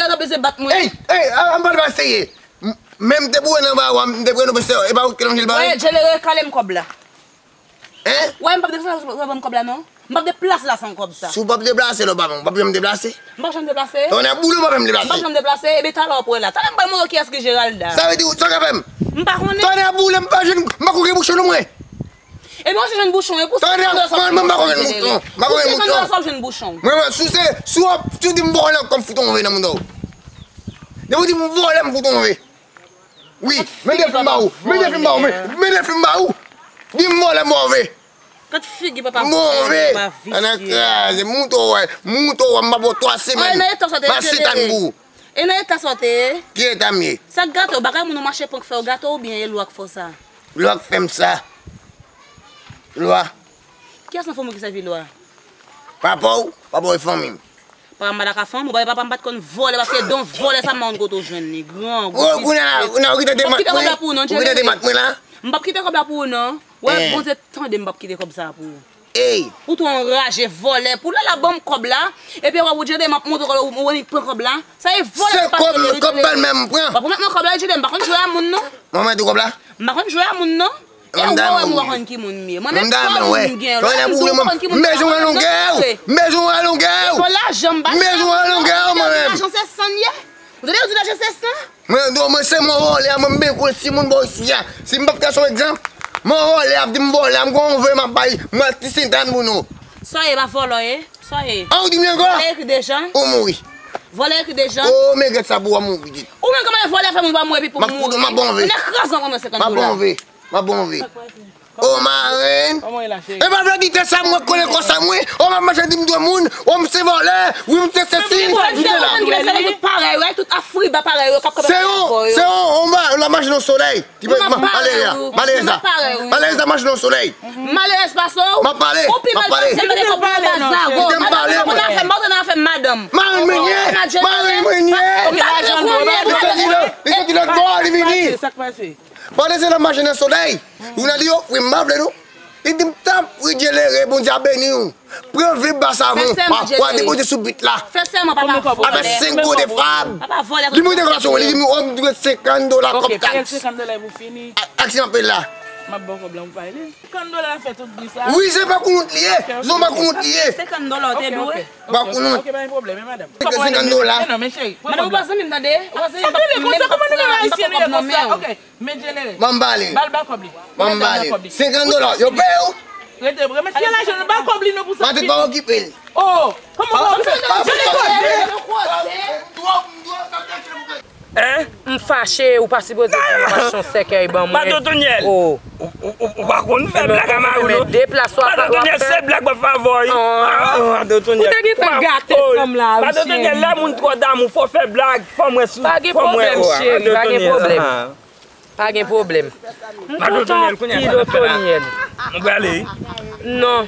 yo ta bezwen bat mwen. Ey, ey, a, a, m pral pa serye. M, men m te boure nan ba w, m te boure nan pwese, e pa ou ki lonje l ba Wè, m? Jele rekale m kòb la. Hein? Wè, m p ap desann sa pou ban m kòb la non. M p ap deplase la san kòb sa. Si w p ap deplase, lè w pa ban m, w p ap janm deplase. M p ap janm deplase. Tonnè boule, w p ap janm M p ap deplase. janm deplase. Ebe talè w ap wè la. Talè m pral montre w kiyès ki Geralda. Sa vle di, sa w ka fè m? M pa konnen. Tonnè boule, m pa jwenn, m pa konnen bouchon non mwen. Ebe w se jwenn bouchon e pou sa. Tonnè, mwen, mwen, m pa konnen bouchon. M pa konnen bouchon. Sa w jwenn bouchon. Mwen, mwen, si w se, si w ap, si w di m vòlè, kòm fout on ve nan mouda w. Depi w di m vòlè, m fout on ve. Wi, men defi m ba ou, men defi m ba ou, men, men defi m ba ou. Di m vòlè, m ba w ve. Gad figi papa. Move! Ann kraze, mouto wè, mouto wè, m pa ba w twa semèn. M a sitan pou ou. E nan eta sa w te ye? Ki eta m ye? Sa k gate w? Bagay moun ou mache pran k fè w gate w oubyen e lwa k fè w sa? Lwa k fè m sa. Lwa. Kiyès nan fanmi w ki sèvi lwa? Papa w, papa w e fanmi m. Papa m pa ta ka fanmi w, papa m pa t konn vòlè, paske don vòlè sa m pa konn kote w jwenn li. Grangou. Kounye a la, ou kite demat mwen, ou kite demat mwen la. M p ap kite kòb la pou ou non. Wè, Bondye tande m p ap kite kòb sa pou ou. Ey! Ou twò anraje, vòlè. Pou lè la ban m kòb la, epi w ap di m ap montre w, ou annik pran kòb la. Sa e vòlè. Se kòb, kòb bèlmè m pran. W ap remèt mwen kòb la, Jide, m pa konn jwe a moun non. Mwen remèt ou kòb la? M pa konn jwe a moun non. E ou wè m, ou pa konn ki moun m ye. Mwen menm twa moun m gen. Lè m di w m pa konn ki moun m ye. Mezon an longè w. Mezon an longè w. Mezon an longè w mwen menm. Lajan se san ye. Ou tande yo di lajan se san? Mwen, non, mwen se mwen vòlè a, mwen m byen konn si moun bò isi a. Si m p ap ka se yon egzanp, mwen vòlè a, ap di m vòlè a, m gon vre m ap bay, mwen ti sentan pou nou. Sa w ye, pa vòlè w ye? Sa w ye? An, ou di m ankò? Vòlè ekri deja? Ou mouri. Vòlè ekri deja? O, men gèt sa pou w mouri. Ou menm kòman vòlè fè moun pa mouri epi pou mouri? M ap fouti w, m ap bon vre. Mwen kraze nan senkant dola. M ap bon vre. M ap bon vre. O marenn. E pa vle di te sa mwen konnen konsa mwen. O m ap mache di m dwe moun. O m se vòlè. Wi m se sesi. M se la. Tout parèy, wi, tout Afriba parèy, wi, k ap kanpe avè yo. Se yon, se yon, on va, la mache nan solèy. Ki pe malerèz la. Malerèz la. Malerèz la mache nan solèy. Malerèz pase w. M ap pale. Ou pi mal pase m nan kòb nan zago. Kite m pale mwen. Mwen nan afè madanm. Mari mwen ye. Mari mwen ye. Li soti lòt bò, li vini. Sa k pase? Pandan se nan mache nan solèy, youn nan li ofri m, m pa vle non. Li di m tanpri Dye lere, Bondye a beni w. Pran vle bas avan w. W a di Bondye sou bit la. Fè sèman papa vòlè. Avèk senk gode frap. Papa vòlè. Li monte kòb la sou mwen, li di m o m dwe senkant dola kòb taks. Senkant dola pou fini. Ak si m ap peye la. M ap ba w kòb la, ou pa ele. Senkant dola fè tout bri sa. Wi, se pa kounout li ye. Non, pa kounout li ye. Senkant dola w te dwe. Pa kounout. Ok, pa gen pwoblèm, madanm. Senkant dola. Non, men cheri. Madanm, ou pa zanmi m tande. Ou pa zanmi m, m pa konn kòb nan men w. Men Djelere. Ban m pale. Ba l, ba l kòb li. Ban m pale. Senkant dola. Yo peye w. Rete, remèt fè lajan, ba l kòb li non pou sa. Matant pa okipe l. Oh, kòman w fè? Djelere. Hein? M fache, ou pa sipoze di m fache yon sèkèy ban mwen. Matant Tonyèl. Oh. Ou, ou, ou, ou pa konn fè blag a mari w non. Matant Tonyèl, se blag w ap fè avè w. Matant Tonyèl. Ou te gen tan gate fanm la, wi. Matant Tonyèl, lè moun twò damou, fò w fè blag, fò m wè si, fò m wè. Pa gen pwoblèm, cheri, pa gen pwoblèm. Pa gen pwoblèm. M kontan anpil, Otonyèl. Nou prale? Non.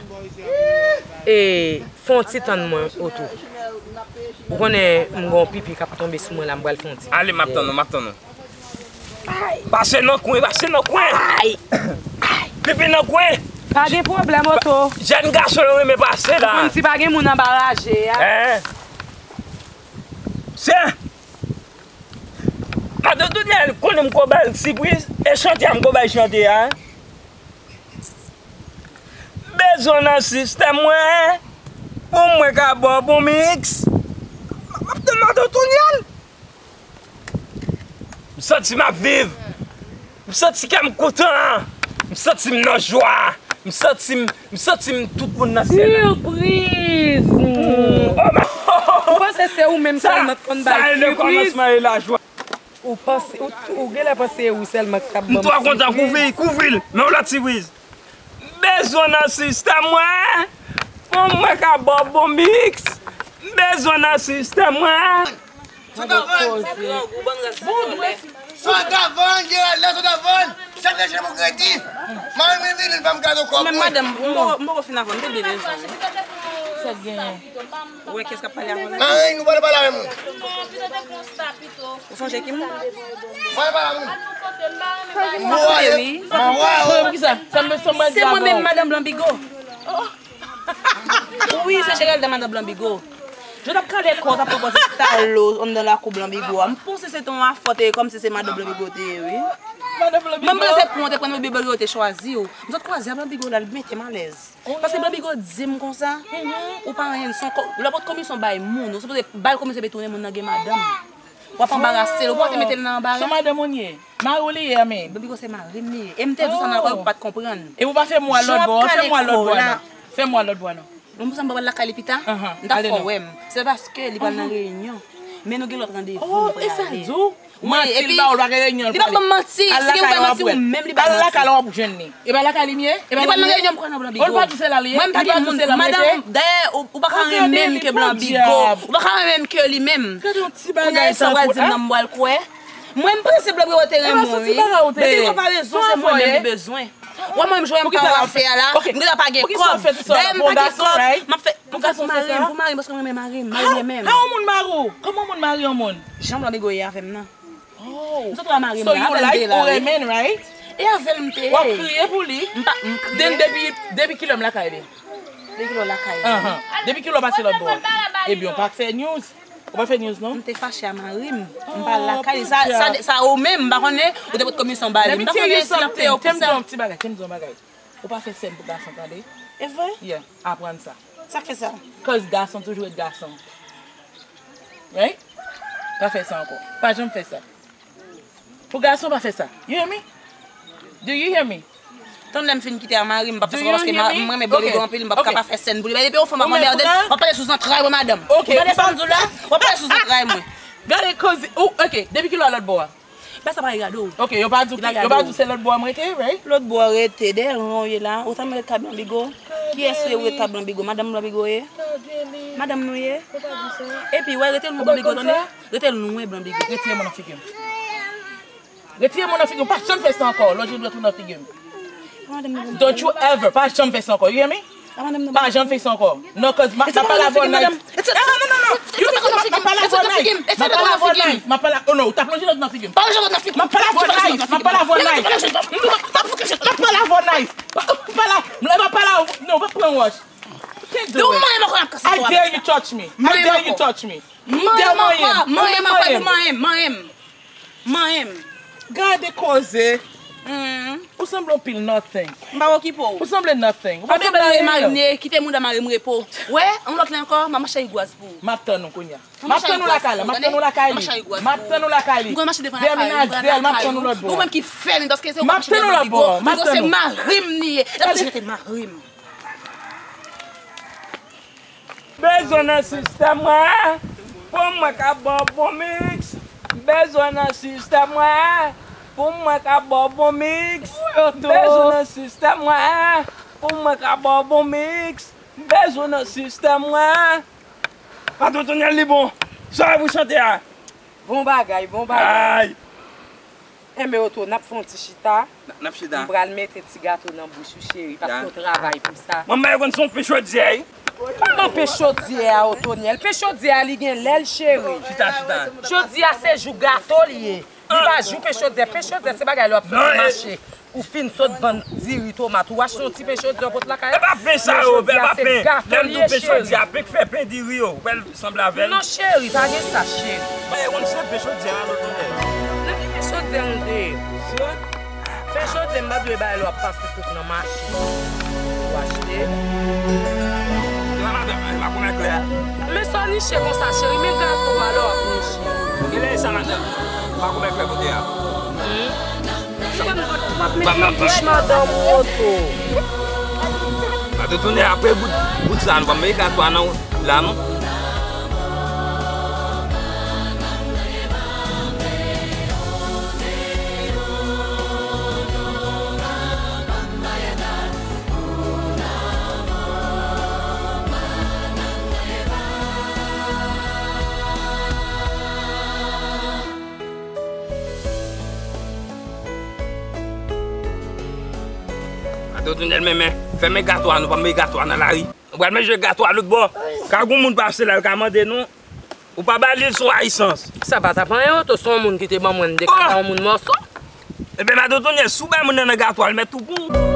E, fè yon ti tann mwen, Oto. Ou konnen m gon pipi k ap tonbe sou mwen la, m pral fè yon ti. Ale, m ap tann ou, m ap tann ou. Pase nan kwen, pase nan kwen. Pipi nan kwen. Pa gen pwoblèm, Oto. Jèn gason yo renmen pase la. Ou konn si pa gen moun anba raje a. Hein? Se Matant Tonyèl konnen m ko ba l sipriz, e chante a m ko bay chante a. Bezwen nan sistèm mwen, pou mwen ka ba w bon miks. M ap tann Matant Tonyèl. M santi m ap viv. M santi kè m kontan. M santi m nan jwa. M santi m, m santi m tout moun nan syèl la. Sipriz! Ou panse se ou menm sèlman k konn bay sipriz? Sa, sa rele kòmansman e lajwa. Ou panse, ou, ou genlè panse se ou sèlman k t ap ban m sipriz? M twò kontan, kouvri, kouvri l. Men yon lòt sipriz. M bezwen nan sistèm mwen. Pou mwen ka ba w bon miks. M bezwen nan sistèm mwen. Sa w ta vann? Sa w ta vann, Gerald, la sa w ta vann? Chak de chak pou kredi. Mari m vini, l ban m kado kòb mwen. Men madanm, m poko, m poko fin avè w, m te byen rezon. Sa k genyen? Ou wè kiyès k ap pale avè w la? Anyen, nou pale pale avè moun. Ou sonje ki moun? Pale pale avè moun. Mwen ale. Mwen ale. Poukisa? Se mwen menm, madanm Blanbigo. Wi, se Geralda, madanm Blanbigo. Jodi a m t ap kale kò, w t ap pran pòz estalo anndan lakou Blanbigo a. M panse se te yon afè, te kòmsi se madanm Blanbigo te ye, wi. Mwen m panse pran, te pran Blanbigo te chwazi w. M sot kwaze a Blanbigo la, l mete m alèz. Paske Blanbigo di m konsa, ou pa anyen, se yon kò-, lè w pot komisyon bay moun, ou sipoze bay komisyon epi tounen moun nan gen madanm. W ap anbarase l, ou pa te mete l nan anbara. Se madanm ou l ye? Mari w li ye, men. Blanbigo se mari m li ye. E m te di w sa nan lekòl, ou pa t konprann. E ou pa fè m wè lòt bò, fè m wè lòt bò non. Fè m wè lòt bò non. Ou konprann m pa pral lakay li pita? M t ap fè w wè m. Se paske li pral nan reyinyon. Men nou gen lòt randevou nou prale. Oh, e sa di w? Manti l ba ou, l pa gen reyinyon l prale. Li p ap ban m manti. Al lakay ou ap wè. Al lakay ou ap jwenn li. E pa lakay li m ye? E pa la m ye? Li pral nan reyinyon m pral nan blan bigo. Ou pa di se la l ye? Mwen m pa gen moun. Madam, dayè, ou, ou pa ka renmen m ke blan bigo. Ou pa ka renmen m ke li menm. Gade yon ti bagay sa pou. Kounya e sa w pral di m nan m pral kwè. Mwen m panse blan bigo te renmen w wi. Depi konparezon se mwen menm li bezwen. Wè mwen m jwe m pa w ap fè a la. M gentan pa gen kòb. Dayè m pa gen kòb. M ap fè. M ap fè pou mari m, pou mari m paske mwen renmen mari m. Mari m renmen m. How yon moun mari w? Kòman yon moun mari yon moun? Jan blan bigo ye avè m nan. Oh. M sot wè mari m la, avè l m te ye la wi. So you like, ou renmen l, right? E avè l m te ye. W ap kriye pou li? M pa, m kriye. Then depi, depi kilè m lakay li? Depi kilè w lakay li? Ahan. Depi kilè w pase lòt bò a? Ebyen, w pa fè news. Ou pa fè news, non? M te fache a mari m. M pa lakay li. Sa, sa, sa ou menm, m pa konnen, ou te pot komisyon ba li. M pa konnen si l ap peye w pou sa. Let me tell you something. Tell me something, ti bagay, tell me something bagay. Ou pa fè sèn pou gason, tande? E vre? Yeah, aprann sa. Sa k fè sa? Cause gason toujou ret gason. Right? Pa fè sa ankò. Pa janm fè sa. Pou gason pa fè sa. You hear me? Do you hear me? Tann lè m fin kite a mari m, m p ap fè sa ankò paske m renmen blan bigo anpil, m p ap ka pa fè sèn pou li. Depi yon fanm ap anmède m, w ap pale sou zantray mwen, madanm. Ou tande sa m di w la? W ap pale sou zantray mwen. Gade koze, ou, ok, depi kilè w lòt bò a? Bagay sa pa regade w. Ok, yo pa di w, yo pa di w se lòt bò a m rete, right? Lòt bò a rete, dèyè ran w ye la. Ou ta mèt ka blan bigo. Kiyès ou ye ou ret ka blan bigo? Madanm blan bigo ye? Madanm nou ye? Epi, wè, rete lwen blan bigo, tande? Rete lwen blan bigo. Retire men w nan figi m. Retire men w nan figi m. Pa janm fè sa ankò. Lòt jou dwèt ou nan figi m. Don't you ever. Pa janm fè sa ankò. You hear me? Pa janm fè sa ankò. Non, cause m ap pale avè w nice. Non, non, non, non. You think m ap pale avè w nice? M ap pale avè w nice. M ap pale, oh no, ou t ap lonje dwèt nan figi m. M ap pale avè w nice. M ap pale avè w nice. M ap pale avè w nice. M ap pale, m ap pale avè w, non, pa pran wòch. You can't do it. I dare you touch me. I dare you touch me. Ou dè manyen m. Manyen m. Manyen m. Manyen m. Gade koze. Ou sanble yon pil nothing. M pa okipe w. Ou sanble nothing. Ou pa sanble anyen. Mari m ye, kite mouda mari m repo. Wè, yon lòt lè ankò, m ap mache igwaz pou ou. M ap tann ou kounye a. M ap tann ou lakay la, m ap tann ou lakay li. M ap tann ou lakay li. M konn mache devan lakay ou, m pran lakay ou. M ap tann ou lòt bò. Ou menm ki fè li, paske se ou k ap mache devan bigo. Bigo se mari m li ye. L ap toujou rete mari m. Bezwen nan sistèm mwen, pou mwen ka ba w bon mix. Bezwen nan sistèm mwen, pou mwen ka ba w bon mix. Bezwen nan sistèm mwen, pou mwen ka ba w bon mix. Bezwen nan sistèm mwen. Patwon Tonyèl li bon. Sa w pou chante a? Bon bagay, bon bagay. Ay! Enben Oto, n ap fè yon ti chita. N ap chita. M pral mete ti gato nan bouch ou, cheri, paske w travay pou sa. Manman yo konn se yon pen chodyè, wi. Pa nan pen chodyè a, Otonyèl. Pen chodyè a, li gen lè l, cheri. Chita, chita. Jodi a, se jou gato li ye. Li pa jou pen chodyè. Pen chodyè, se bagay lè w ap soti mache. Ou fin sot vann diri, tomat, ou achte yon ti pen chodyè w pot lakay la. E pa pen sa yo, e pa pen. Lè m di w pen chodyè a, pen k fè pen diri yo, ou wè l sanble avè l. Non, cheri, pa gen sa, cheri. Mwen, yon se pen chodyè a, lòt lè. Nan ki pen chodyè nou te ye? Pen chodyè, m pa dwe bay lè w ap pase sot nan mache. Ou achte. Yon madanm, e pa konn klè. Men sa w niche konsa, cheri, men gato a lè w ap niche. Kilè sa, madanm? M pa konn klè kote a. Hmm? Sa w ap mete bouch madanm ou, Oto? Pa te tounen apre bout, bout sa, nou pa mete gato a nan la, non. Ate w tounen l menm, fèmen gato a, nou pa mete gato a nan lari. Nou pral manje gato a lòt bò. Ka gon moun pase la, yo ka mande nou. Ou pa ba li l sou ayisans. Sa pa t ap anyen, Oto, se yon moun ki te ban mwen, m te ka ba yon moun mòso. Ebyen, madanm Tonyèl, si w bay moun nan nan gato a, l mèt tou pou ou.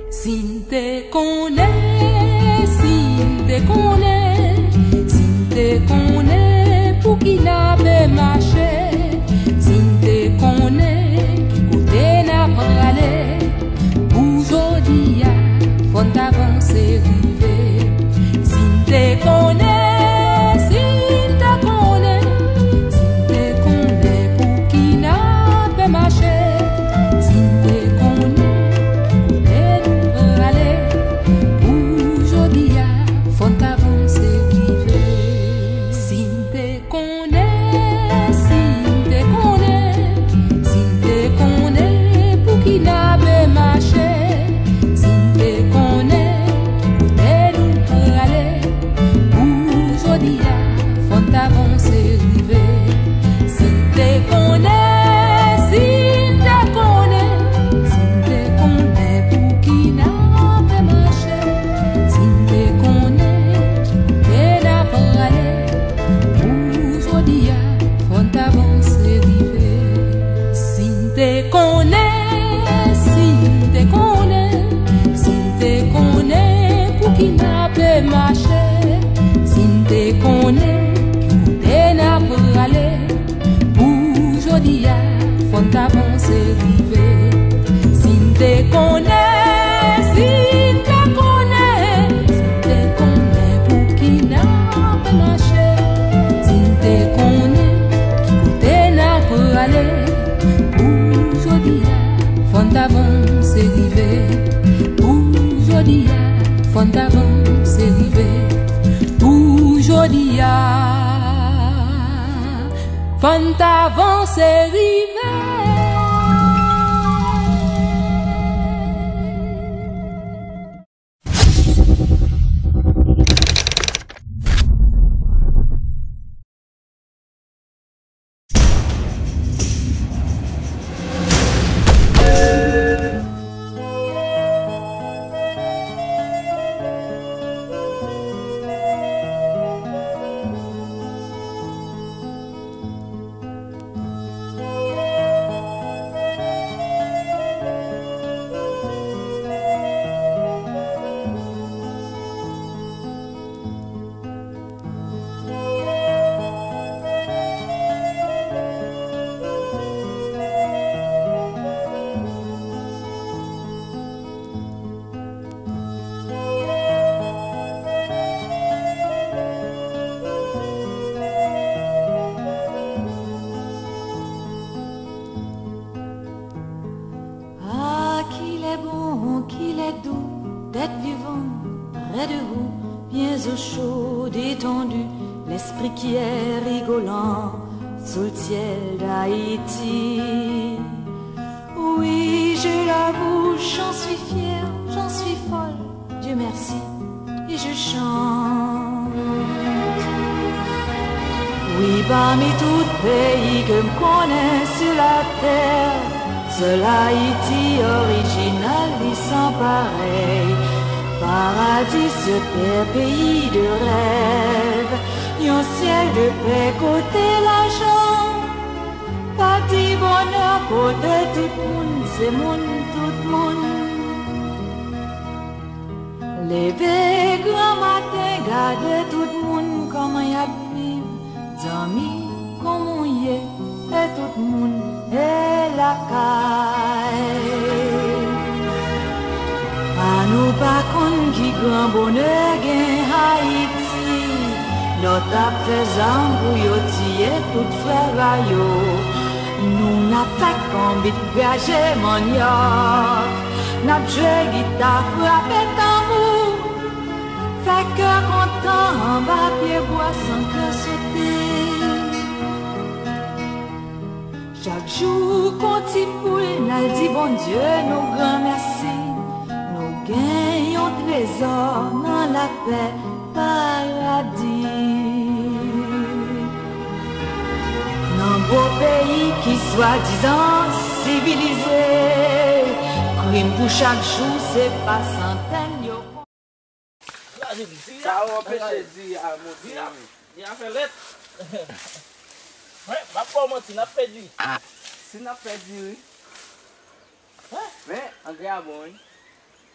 Si m te konnen, si m te konnen, si m te konnen pou ki n ape mache, si m te konnen ki kote n ap prale, pou jodi a, fò n t avanse rive. Si m te konnen, si m te konnen, si m te konnen pou ki n ape mache, si m te konnen ki kote nou prale, pou jodi a, fò n t avanse rive. Si m te konnen, si m te konnen, si m te konnen pou ki n ape mache, si m te konnen ki kote nou prale, pou jodi a, fò n t avanse rive. Si m te konnen, si m te konnen, si m te konnen pou ki n ape mache, si m te konnen ki kote n ap prale, pou jodi a, fò n t avanse rive. Si m te konnen, si m te konnen, si m te konnen pou ki n ape mache, si m te konnen ki kote n ap prale, pou jodi a, fò n t avanse rive. Si m te konnen, si m te konnen, si m te konnen pou ki n ap mache, si m te konnen ki kote n ap prale, pou jodi a, fò n t avanse rive. Pou jodi a, fò n t avanse rive. Pou jodi a, fò n t avanse rive. Ah, qu'il est bon, qu'il est doux d'être vivant près de vous, bien au chaud, détendu, l'esprit qui est rigolant sous le ciel d'Haïti. Oui, je l'avoue, j'en suis fière, j'en suis folle. Dieu merci, et je chante. Wi, pami tout peyi ke m konnen sou latè, sèl Ayiti orijinal li san parèy. Paradi sou tè, peyi de rèv, yon syèl de pè kote lajan pa di bonè, kote tout moun se moun, tout moun. Leve granmaten, gade tout moun kòman y ap viv. Zanmi, kòman w ye? E tout moun e lakay. Ann, nou pa konn ki gran bonè gen Ayiti. Lòt ap fè zam pou yo tiye tout frè a yo. Nou n ap fè konbit, graje manyòk. N ap jwe gita, frape tanbou, fè kè kontan anba pyebwa san kè sote. Chak jou, kon ti poul, n al di Bondye nou granmèsi. Nou gen yon trezò nan lapè, paradi. Nan gwo peyi ki swadizan sivilize, krim pou chak jou se pa santèn yo. Sa yo anpeche di a monte, wi. Di a fè lèt. Mwen, m ap ba w manti, n ap pèdi. Si n ap pèdi, wi. Men, anglè a bon, wi.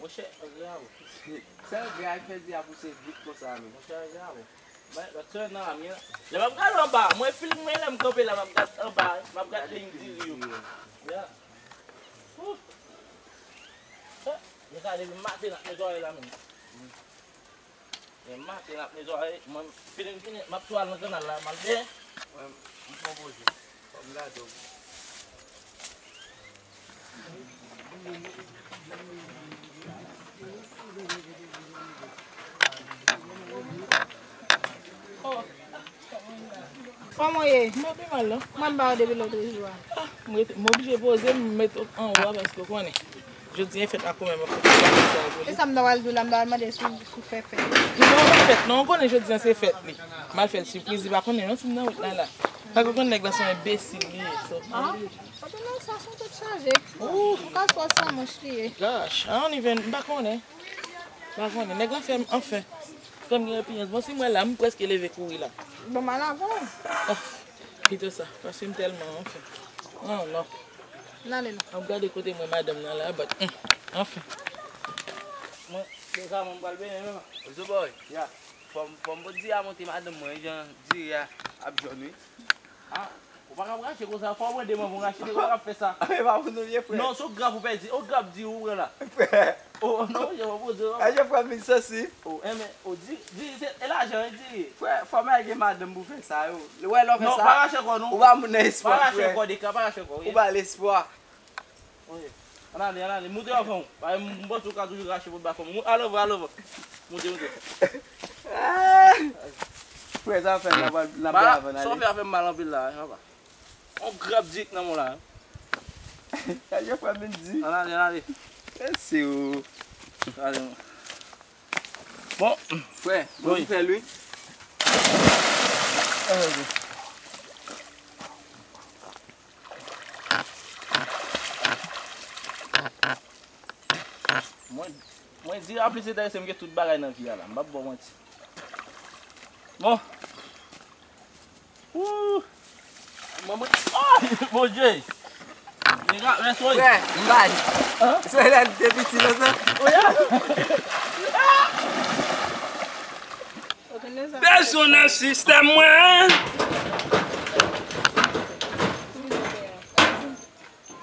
Monchè, antre avè w. Sèl gra k fè di a pouse vit konsa menm. Monchè, antre avè w. Mwen, lòt semèn nan, la, mwen, lè m ap gade anba, mwen, feeling mwen, lè m kanpe la, m ap gade anba, m ap gade liy diri yo. Yeah. Wouh. Deja depi maten n ap netwaye la menm. Depi maten n ap netwaye, mwen fini m fini, m ap tou al nan kanal la, m al benyen. Mwen, m pran poze. Fò m gade w. Kòman w ye? Mwen pi mal non. Mwen m ba w depi lòt jou a. Ah, m rete, m oblije poze m, m met anwo a paske w konnen. Jodi a e fèt la kanmenm, mwen fòk mwen pase sa pou li. E sa m ta pral di w la, m ta pral mande si w, si w fè fèt. Non, pa fèt non, w konnen jodi a se fèt li. M al fè l sipriz, li pa konnen non si m nan wout la la. Paske w konnen nèg la se yon enbesil li ye, so. Ah, anpil nan sa se yon tèt chaje. Ou ka fò sa manch li ye. Gosh, I don't even, m pa konnen. M pa konnen, nèg la fè m anfen. Fè m gen repiyans. Bon, si m wè la, m prèske leve kouri la. Bon, m al avè w. Ah, kite sa, paske m tèlman anfen. Oh, non. N ale non. Ap gade kote mwen madanm nan la, but, hmm, anfen. Mwen, deja mwen pral benyen menm. Ozo boy. Ya. Fò m, fò m pot diri a monte madanm mwen, jan diri a ap jòn wi. Ah, ou pa ka rache konsa, fò w mande manman w rache, ou pa ka fè sa. E pa pou nou ye, frè. Non, se yon grap ou pèdi, yon grap diri ou pran la. Frè. Oh, non, je pa poze. Aje frè m vin sansi. Oh, enben, oh, diri, diri, se, e lajan, wi, diri. Frè, fò m al gen madanm pou fè sa, yo. Ou wè lè w fè sa. Non, pa rache kò, non. Ou pa moun nan espwa, frè. Pa rache kò, Deka, pa rache kò, wi. Ou ba l espwa. Wi. Ann ale, ann ale. Moute anvan w. Paske m, m panse w ka toujou rache pou ba fanm. Mou-, al anvan, al anvan. Moute, moute. Ah! Frè, sa fè n ap, n ap avan ale. Sa w fè a fè m mal anpil la, papa. On grap dik nan men w la. Sa je frè m vin di. Ann ale, ann ale. Mèsi o. Ale. Bon. Frè, bon, wi, fè l wi. Mwen, mwen di a plis enterese m ke tout bagay nan vi a la. M p ap ba w manti. Bon. Ooh. Manman. Ah! Bondye! Nèg la, lè soy. Frè, m bay. Hein? Soy la te piti lontan. Oya! Bezwen nan sistèm mwen.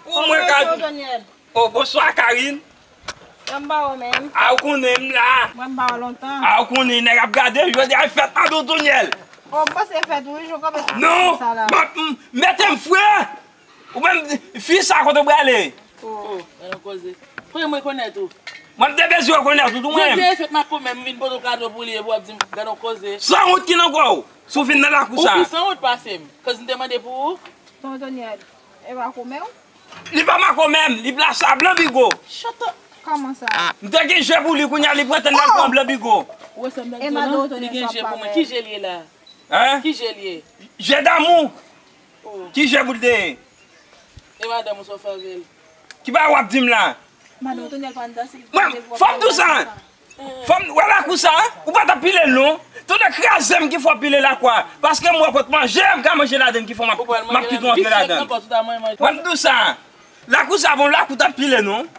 Ou mwen ka. Oh, bonswa, Karine. Mwen m pa wè w menm. A, ou konnen m la. Mwen m pa wè w lontan. A, ou konnen nèg ap gade, jodi a fèt Mad Otonyèl. Oh, m panse fèt, wi, jan w kanpe sou sa la. Non, m ap, m, mete m fre. Ou menm, fi sa kote w prale? Oh. Oh, gade yon koze. Premye mwen konèt ou. Mwen m te bezwen rekonèt ou tou mwen. Jodi a fèt Makomè, m vin pote w kado pou li, epi w ap di m, gade yon koze. Sanwont ki nan kò w, si w vin nan lakou sa. Ou pi sanwont pase m. Koz m te mande pou ou. Ton Otonyèl, e Makomè w? Li pa Makomè m, li plas a Blan Bigo. Shut up. Kòman sa? M te gen je pou li, kounye a li pran tèt nan pran Blan Bigo. Ou wè sa m t ap di w lan? Li gen je pou mwen. Ki je l ye la? Hein? Ki je l ye? Je damou. Oh. Ki je pou l te ye? E madanm ou sa w fè avè l? Ki bagay w ap di m la? Madanm Otonyèl pa anndan, se li ki te vòlè. Mwen, fò m di w sa. Fò m, wè lakou sa, ou pa t ap pile l non. Tonnè kraze m ki fè w pile lakou a. Paske m wè pot manje, m ka manje ladann ki fè m ap, m ap kite w antre ladann. Mwen m di w sa. Lakou sa bon, lakou t ap pile non.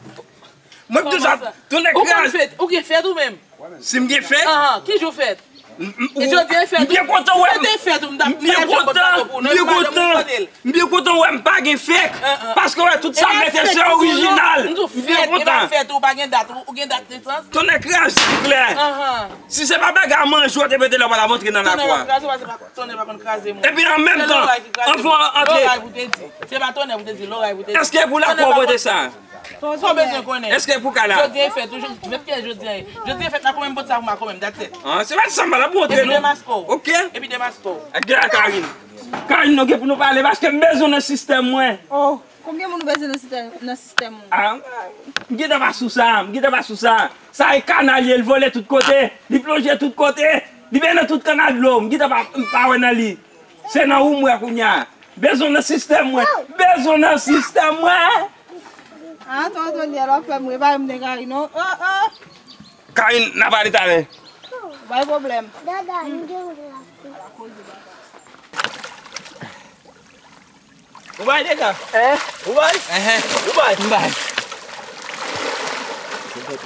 Mwen m di w sa, tonnè kraze. Ou konn fèt, ou gen fèt ou menm? Si m gen fèt? Ahan, ki jou fèt? M, m, e jodi a e fèt ou. M byen kontan wè m. Si se te fèt ou, m t ap fè yon bòt bato pou ou. Non, e pa janm ou kote l. M byen kontan wè m pa gen fèk. Paske wè tout sa m mete se orijinal. M di w fèt, e pa fèt ou pa gen dat, ou, ou gen dat nesans. Tonnè kraze klè. Si se pa bagay a manje w te mete la, w pa t ap antre nan lakou a. Tonnè pa kraze, se pa, tonnè pa konn kraze moun. Epi an menm tan, anvan w antre. Loray pou te di. Se pa tonnè pou te di, loray pou te di. Èske pou lakou w pote sa? Sa w bezwen konnen. Èske pou kay la? Jodi a e fèt, ou jodi, fèt ki jodi a ye? Jodi a e fèt, Makomè m pote sa pou Makomè m, that's it. Ah, se pa sa m la pou antre non. Epi demas pa w. Ok. Epi demas pa w. Ak gen la Karine. Karine, nou gen pou nou pale paske m bezwen nan sistèm mwen. Oh, konbyen moun ou bezwen nan sistèm, nan sistèm ou? Ah, m gentan pa sou sa, m gentan pa sou sa. Sa e kanal ye, l vole tout kote, li plonje tout kote, li benyen nan tout kanal dlo, m gentan pa, m pa wè nan li. Se nan ou m wè kounye a. Bezwen nan sistèm mwen. Bezwen nan sistèm mwen. Ah, tonton Daniel, w ap fè m ri, pa m te Karine non. Oh, oh. Karine, n a pale talè. Pa gen pwoblèm. Dada, m gen yon glas. Ou bay Dega? Hein? Ou bay? Enhen. Ou bay? M bay. Why?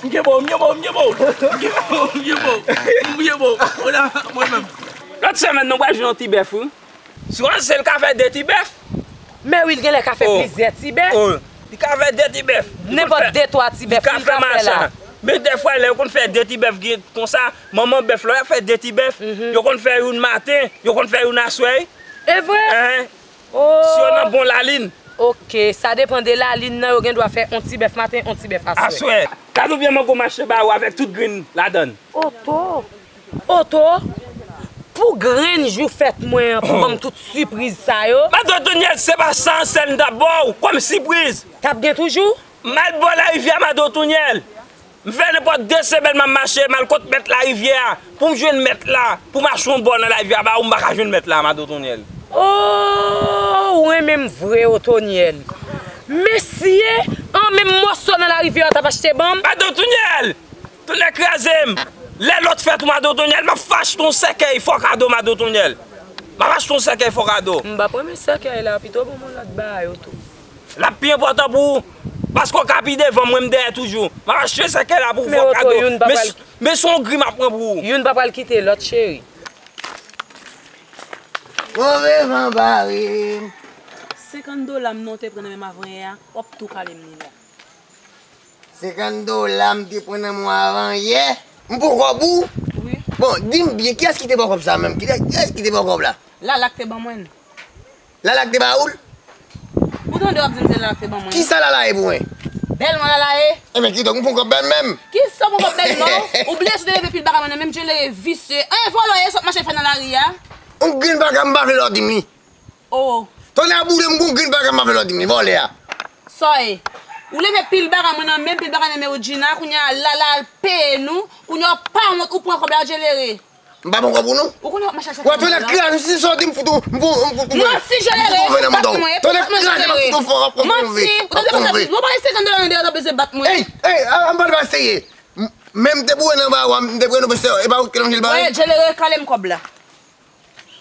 M gen bo, m gen bo, m gen bo. M gen bo, m gen bo. M gen bo. Mwen la, mwen menm. Lòt semèn, nou pral jwenn yon ti bèf, wi. Swansèl ka fè de ti bèf. Men wi, l genlè ka fè plizyè ti bèf. Oh. Li ka fè de ti bèf. Nenpòt de, twa ti bèf, li ka fè la. Men dèfwa, lè yo konn fè de ti bèf gen konsa, manman bèf la, y ap fè de ti bèf. Yo konn fè youn maten, yo konn fè youn aswè. E vre? Enhen. Oh. Si yo nan bon lalin. Ok, sa depann de lalin nan, yo gen dwa fè on ti bèf maten, on ti bèf aswè. Aswè. Gade oubyen mango mache ba ou avèk tout grenn ladann. Oto. Oto. Pou grenn jou fèt mwen an, pou ban m tout sipriz sa yo. Madan Tonyèl, se pa sa sèl m t ap ba w kòm sipriz. T ap gen toujou? M al bò larivyè a, Madan Tonyèl. M fè nenpòt de semèn m ap mache, m al kot mèt larivyè a. Pou m jwenn mèt la, pou m achte yon bò nan larivyè a ba ou, m pa ka jwenn mèt la, Madan Tonyèl. Oh, ou renmen m vre, Otonyèl. Mesye, an menm mòso nan larivyè a w t ap achte ban m? Madan Tonyèl! Tonnè kraze m! Lè lòt fèt ou, Madan Tonyèl, m ap fè achte yon sèkèy fò kado, Madan Tonyèl. M ap achte yon sèkèy fò kado. M p ap renmen sèkèy la, pito ban m yon lòt bagay, Oto. L ap pi enpòtan pou ou. Paske w ka pi devan mwen, m dèyè toujou. M ap achte sèkèy la pou ou fò kado. Men s-, men s on gri m ap pran pou ou. Youn pa pral kite lòt, cheri. Move van bare m. Senkant dola m non te pran nan men m avan yè a, w ap tou kale m li la. Senkant dola m te pran nan men w avan yè. M poko pou ou? Wi. Bon, di m byen, kiyès ki te ba w kòb sa menm? Kiyès, kiyès ki te ba w kòb la? Lala k te ban mwen l. Lala k te ba ou l? Ou tande w ap di m se Lala k te ban mwen l? Kisa Lala ye pou mwen? Bèl mwen Lala ye. Enben, kidonk, m pran kòb bèl menm. Kisa w pran kòb bèl mwen? Ou bliye si w te leve pil bagay mwen nan men m, Djelere visye. Anyen vòlò ye, sot mache fè nan lari a. Yon grenn bagay m pa vle lè w di m li. Oh. Tonnè boule m, gon grenn bagay m pa vle lè w di m li, vòlè a. Sa w ye? Ou leve pil bagay mwen nan men m, pil bagay nan men Woodjina, kounye a Lala al peye nou, kounye a w pa wont, ou pran kòb la, Djelere. M pa pran kòb ou non. Ou konnen w ap mache al chèche. Wè, tonnè kraze, si sa w di m fout ou, m fout, m fout ou. Manti, Djelere, bat mwen, bat mwen, Djelere. Manti, ou tande konsa, ou pa gen senkant dola nan deyò, w ap bezwen bat mwen. Ey, ey, a, a, m pa t ap eseye. M, men m te boure nan ba ou a, m te pran nou pese, e pa ou ki te lonje l ba mwen? Wè, Djelere, kale m kòb la.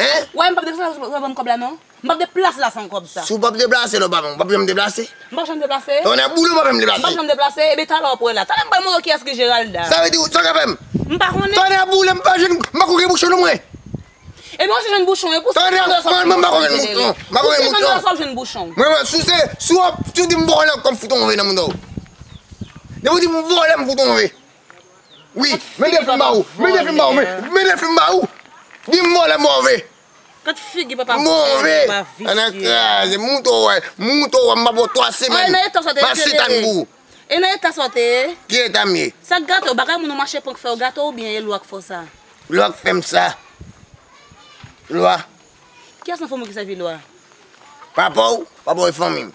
Hein? Wè, m p ap deplase la, w ap ban m kòb la non. M p ap deplase la san kòb sa. Si w p ap deplase la, w pa ban m, w p ap janm deplase. M p ap janm deplase. Tonnè boule, w p ap janm deplase. M p ap janm deplase. Ebyen, talè w ap wè la. Talè m pral montre w kiyès ki Geralda. Sa vle di, sa w ka fè m? M pa konnen. Tonnè boule, m pa jwenn, m pa konnen bouchon non mwen. Ebyen, w se jwenn bouchon, e pou senkant dola sa w jwenn bouchon. Mwen, mwen, sou se, sou w ap, si w di m vòlè, kòm fout on ve nan moun ou. Depi w di m vòlè, m fout on ve. Wi, men defi m ba ou, men defi m ba ou, men, men defi m ba ou. Di m vòlè move. Gad figi papa vòlè, papa visye. Ann kraze, mouton wè, mouton wè, m ap ba w twa semèn. M ap setan pou ou. E nan eta sa w te ye? Ki eta m ye? Sa k gate w? Bagay moun ou mache pran k fè w gate w oubyen e lwa k fè w sa? Lwa k fè m sa. Lwa. Kiyès nan fanmi w ki sèvi lwa? Papa w, papa w e fanmi m.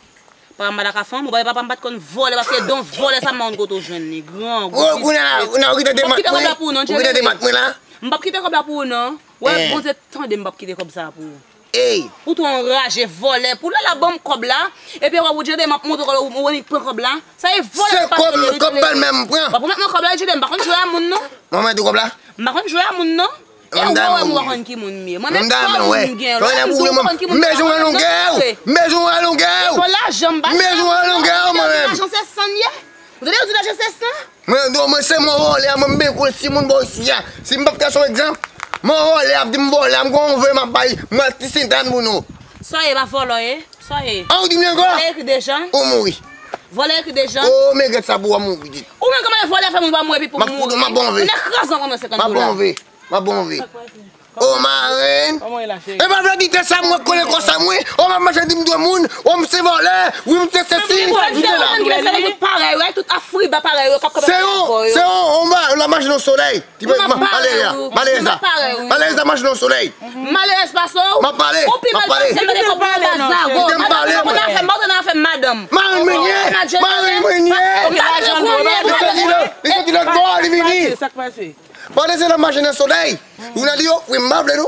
Papa m pa ta ka fanmi w, papa m pa t konn vòlè, paske don vòlè sa m pa konn kote w jwenn li. Grangou, visye. Kounye a, ou kite demat mwen, ou kite demat mwen la. M p ap kite kòb la pou ou non. Wè, Bondye tande m p ap kite kòb sa pou ou. Ey! Ou twò anraje, vòlè. Pou Lala ban m kòb la, epi w ap di, Djelere, m ap montre w, ou annik pran kòb la. Sa e vòlè k ap pase, Djelere. Se kòb, kòb bèl menm m pran. W ap remèt mwen kòb la, Djelere, m pa konn jwe a moun non. Mwen mete kòb la. M pa konn jwe a moun non. E w wè m, ou pa konn ki moun m ye. Mwen menm twa moun m gen. Lè m di w pa konn ki moun m ye, m pa konn non. M bezwen wè longè w. M bezwen wè longè w. E fò lajan m pa. M bezwen wè longè w mwen menm. Lajan se san l ye. Ou tande yo di lajan se san? Mwen, non, mwen se mwen vòlè a, mwen m byen konnen si moun bò isi a. Si m p ap fè sa yon egzanp, mwen vòlè ap di m vòlè a, m gon ve m ap bay, mwen ti sentan pou nou. Sa w ye, pa vòlò ye? Sa w ye? An, ou di m ankò? Vòlè ekri dejan? Ou mouri. Vòlè ekri dejan? O, men gèt sa pou w mouri dit. Ou menm kòman vòlè fè moun pa mouri epi pou mouri? M ap fout ou, m ap bon ve. Ou nan kraz ankò nan senkant dola. M ap bon ve. M ap bon ve. O marenn. E pa vle di te sa mwen konnen konsa mwen. O m ap mache di m dwe moun. O m se vòlè. Wi m se sesi. M se la. Tout parèy, wi, tout Afriba parèy, yo k ap kanpe avè yo. Se yon, se yon, on ba, l ap mache nan solèy. Ti pe, malere a, malere sa. Malere sa mache nan solèy. Malerèz pase w. M ap pale. Ou pi mal pase m, mete kòb nan ba zago. Kite m pale mwen. Madanm, ou nan afè, ou nan afè madanm. Marenn mwen ye. Marenn mwen ye. Li soti lòt bò, li vini. Sa k pase? Pandan se nan mache nan solèy, ou nan li yo, wi, m pa vle nou.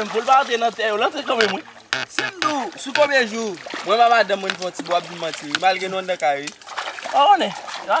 kanmenm, pou l pa antre nan tè yo, l antre kanmenm, wi. Si m di w, sou konbyen jou, mwen pa madanm mwen fè yon ti bò ap di manti, wi, malgre nou anndan kay, wi. Pa konnen, a?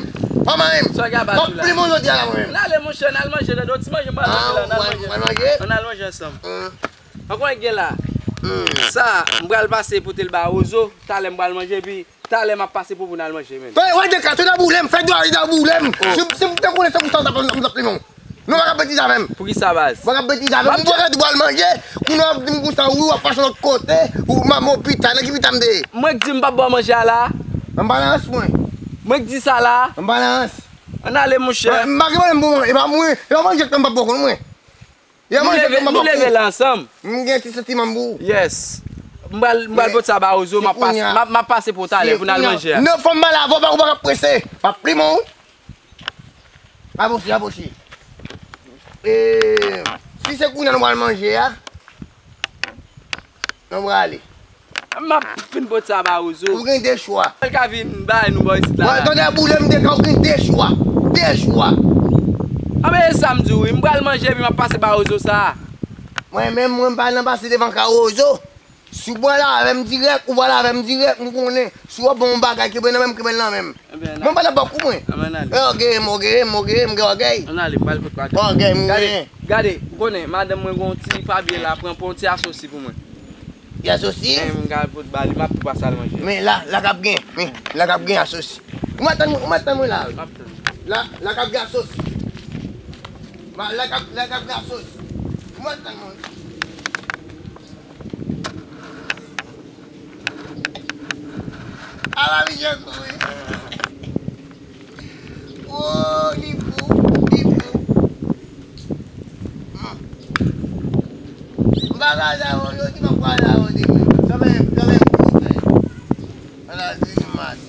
menm. Pa manyen m. Sa w gen a bat ou la? M ap plim ou jodi a la mwen menm. Ann ale monchè, ann al manje, tande yon ti manje m pral manje la, ann al manje. Ann al manje ansanm. An konnen k gen la. Sa, m pral pase pote l ba Rozo. Talè m pral manje, epi talè m ap pase pou pou n al manje menm. Fè, w al de kat, w nan boule m, fè dwa li nan boule m. Si, si m te konnen se pou sa m t ap, m t ap plim ou. Non, w pa ka betize avè m. Poukisa baz? W pa ka betize avè m. Mwen rete pou al manje. Kounye a w ap di m konsa, wi, w ap pase lòt kote. Ou manman w pita, nan ki pita m te ye? Mwen k di m p ap ba w manje a la. Anba lans mwen. Mwen k di sa la. Anba lans. Ann ale monchè. M pa gen pwoblèm pou mwen. E pa mwen, e pa manje k m p ap ba w konn mwen. E pa manje k m p ap ba w konn. Nou leve la ansanm. M gen ti santiman m pou ou. Yes. M pral, m pral pote sa ba Rozo, m ap pase, m ap, m ap pase pou talè, pou n al manje a. Non, fò m pale avè w, ou pa ka prese. M ap plim ou. Apwoche, apwoche. E, si se kounye a nou pral manje a, nou prale. M ap fin pote sa ba Rozo. Ou gen de chwa. L ka vin bay nou bò isit la. Mwen tande boule m de ka, ou gen de chwa. De chwa. A men e sa m di w wi, m pral manje epi m ap pase ba Rozo sa. Mwen menm, mwen m pa nan pase devan ka Rozo. Si w pral avè m dirèk, ou pral avè m dirèk, m konnen. Si w ap ban m yon bagay, kenbe l nan men m, kenbe l nan men m. Mwen pa nan bòk ou mwen. Ògèy m, ògèy m, ògèy m, gen ògèy. Ann ale, m pral pot pa. Ògèy m genyen. Gade, ou konnen, madanm mwen gen yon ti pabye la, pran, pran yon ti asosi pou mwen. Ti asosi? Men m pral pot ba li, m ap tou pase al manje. Men la, la k ap gen, men, la k ap gen asosi. Ou mèt tann mwen, ou mèt tann mwen la. M ap tann. La, la k ap gen asosi. La, la k ap, la k ap gen asosi. Ou mèt tann mwen. Ala misye kouri. Oh, li fou, li fou. Hmm. Ala sa yo, yo di m ap pale a yo demen. Kanmenm, kanmenm, kanmenm. Ala grimas.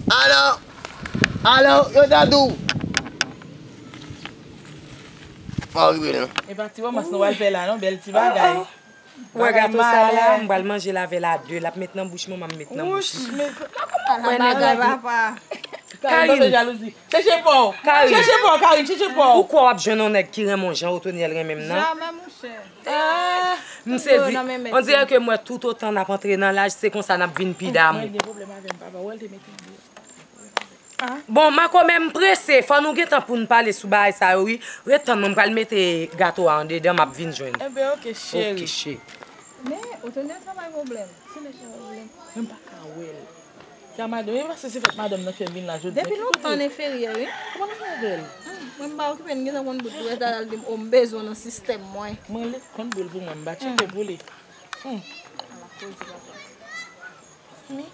Alo? Alo, yo ta di w. Pa okipe l non. E pa ti ramas nou pral fè la non, bèl ti bagay. Ou wè gato sa la, m pral manje l avè l a de, l ap met nan bouch mwen, m ap met nan bouch li. Wouch, men bagay papa. Karine. Chèche pa w. Karine. Chèche pa w, Karine, chèche pa w. Ou kwè w ap jwenn yon nèg ki renmen w jan Otoniel renmen m nan? Jamè, monchè. Ah, m sezi. On dirè ke m wè tout otan n ap antre nan laj, se konsa n ap vin pi damou. Mwen gen pwoblèm avè m, papa. Wè l te mete m deyò. Bon, makomè, m prese, fò nou gen tan pou n pale sou bagay sa yo, wi. Ret tann mwen, m pral mete gato a andedan, m ap vin jwenn. Enben, oke, cheri. Oke, cheri. Men, Otoniel sa bay pwoblèm. Se nèg sa bay pwoblèm. Mwen pa ka wè l. Sa madanm, e paske se fèt madanm nan fè m vin la jodi a. Depi lontan, l enferyè, wi. Kòman nou fè avè l? Mwen, m pa okipe l, m gentan konn bout dwèt al di m, o, m bezwen w nan sistèm mwen. Mwen li konn boul pou mwen, m pa tcheke pou li. Ala koze, papa. Men,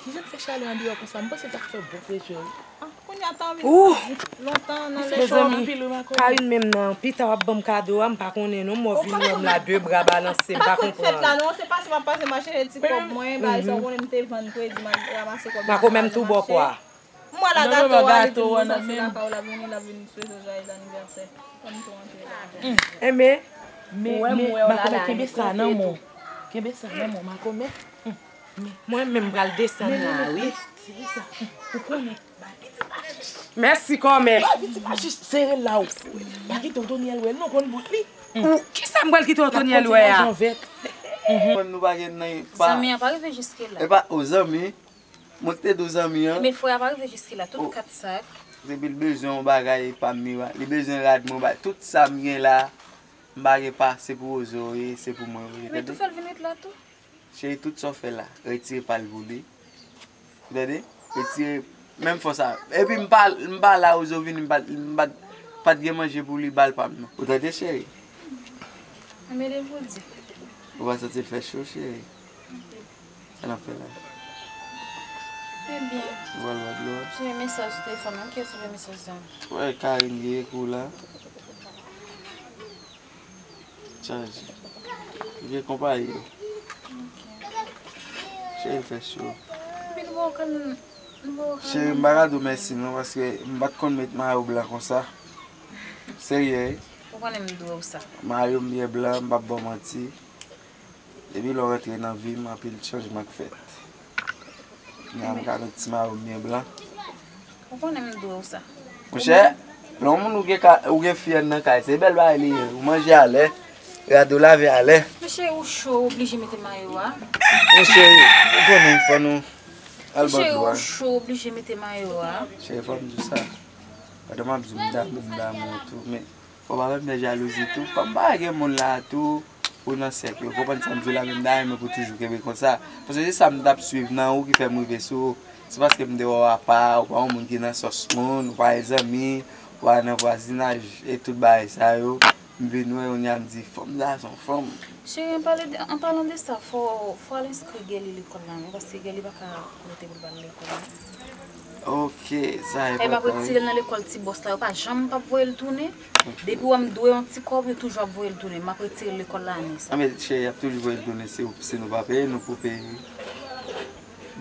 kijan l fè chalè andeyò konsa? M panse l t ap fè bon presyon, wi. Ah, kounye a ta anvi di lontan nan lekòl. Mezanmi, Karine menm nan, pita w ap ban m kado a, m pa konnen non, m wè w vin wè m la, de bra balanse, m pa konprann. Fèt la non, se pase m ap pase, m ap chèche ti kòb mwen, bagay sa, ou konnen m te vann kredi, m al ranmase kòb la. Makomè m tou bò kwa. M wè la gato a, li di m konsa se lakay ou l ap vini, l ap vin swete w jwayèz anivèsè. Fò m tou antre la. Enben, ou wè m wè w la, la, kenbe sa nan men w. Kenbe sa nan men w, makomè. Mwen menm m pral desann la, wi. Se pou sa. Ou konnen. Mèsi, kòmè. Bay piti pa jis sere l la, ou. Pa kite Otoniel wè l, non, konn bout li. Ou, kisa m pral kite Otoniel wè a? Mwen, nou pa gen nan pa. Zanmi an pa rive jiske la. E pa, o, zanmi. Mwen ki te di w zanmi an. Men frè a pa rive jiske la, tout kat sa. Depi l bezwen yon bagay, e pa m li ba. Li bezwen rad mwen ba. Tout sa m gen la, m pa gen pa, se pou Rozo ye, se pou mwen, ou tande? Men tou fè l vin ret la tou. Cheri, tout sa w fè la, retire pa l pou li. Ou tande? Retire, menm fò sa. Epi m pa, m pa la, Rozo vini, m pa, m pa, pa t gen manje pou li, ba l pa m non. Ou tande, cheri? Mwen mele pou di. Ou pa santi l fè cho, cheri? Sa n ap fè la? Ebyen. Ou pral bwè dlo a? Ti mesaj sou telefòn nan, kiyès ou voye mesaj sa? Wè, Karine ki ekri w la. Chaje. Vye konpayi yo. Ok. Cheri, l fè cho. Epi nou ba w kal, nou ba w kal. Cheri, m pa ka di w mèsi non, paske m pa t konn met mayo blan konsa. Serye, wi. Ou konnen m dwe w sa. Mayo m byen blan, m p ap ba w manti. Depi lè w rantre nan vi m, anpil chanjman k fèt. Kounye a m ka met ti mayo m byen blan. Ou konnen m dwe w sa. Monchè, lè yon moun ou gen ka, ou gen fi an nan kay, se bèl bagay li ye. Ou manje alè, rad ou lave alè. Men cheri, ou cho, ou oblije mete mayo a. Men cheri, ou konnen fò nou al bò dlo a. Men cheri, ou cho, ou oblije mete mayo a. Cheri, fò m di w sa. Pandan m ap di w m damou, m damou w tou, men fò w pa fè m fè jalouzi tou. Kòm pa gen moun la tou, ou nan sèk yo. Konprann sa m di w la, men m ta renmen pou toujou kenbe konsa. Paske se sa m t ap swiv nan ou ki fè m rive sou ou. Se paske m te wè w apa, ou pa yon moun ki nan sòs moun, ou pa gen zanmi, ou pa nan vwazinaj, e tout bagay sa yo. M vin wè, kounye a m di, fanm sa se yon fanm. Cheri, an pale de, an palan de sa, fò, fò al enskri Gelly lekòl la, non, paske Gelly pa ka rete pou l pa al lekòl, non. Ok, sa e pa kòrèk. M ap retire l nan lekòl ti bòs la, yo pa janm p ap voye l tounen. Ok. Depi w wè m dwe yon ti kòb, yo toujou ap voye l tounen. M ap retire l lekòl la ane sa. Anben, cheri, y ap toujou voye l tounen si, si nou pa peye, nou pou peye.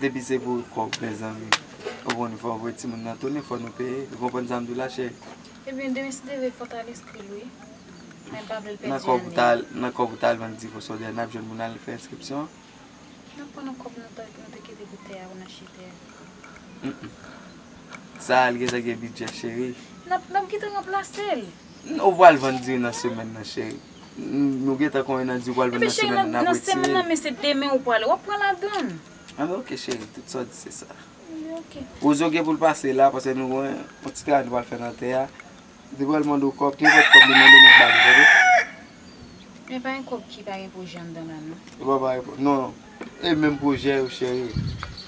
Depi se pou kòb, mezanmi. Ou konnen fò w voye timoun nan tounen, fò nou peye. Ou konprann sa m di w la, cheri? Ebyen, demen si Dye vle, fò w t al enskri l, wi. Mwen pa vle l pèdi ane. Nan kòb ou t al, nan kòb ou t al vann divo sodè, n ap jwenn moun al fè enskripsyon an? N ap pran nan kòb nou te, nou te kite pou tè a, pou n achte tè a. Mm, mm. Sa a, li gentan gen bidjè, cheri. N ap, n ap gentan ranplase l. Ou pral vann diri nan semèn nan, cheri. Nou gentan konnen nan diri ou pral vann nan semèn nan, n ap retire. Epi cheri, nan, nan semèn nan, men se demen ou prale. W ap pran ladan l. Anben, ok, cheri, tout sa w di, se sa. Anben, ok. Rozo gen pou l pase la, paske nou gen yon ti travay nou pral fè nan tè a. Li pral mande w kòb, nenpòt kòb li mande w mèt ba li, tande? Men pa gen kòb ki pa gen pwojè anndan la, non. Li pa pa gen pwo-, non. E menm pwojè yo, cheri.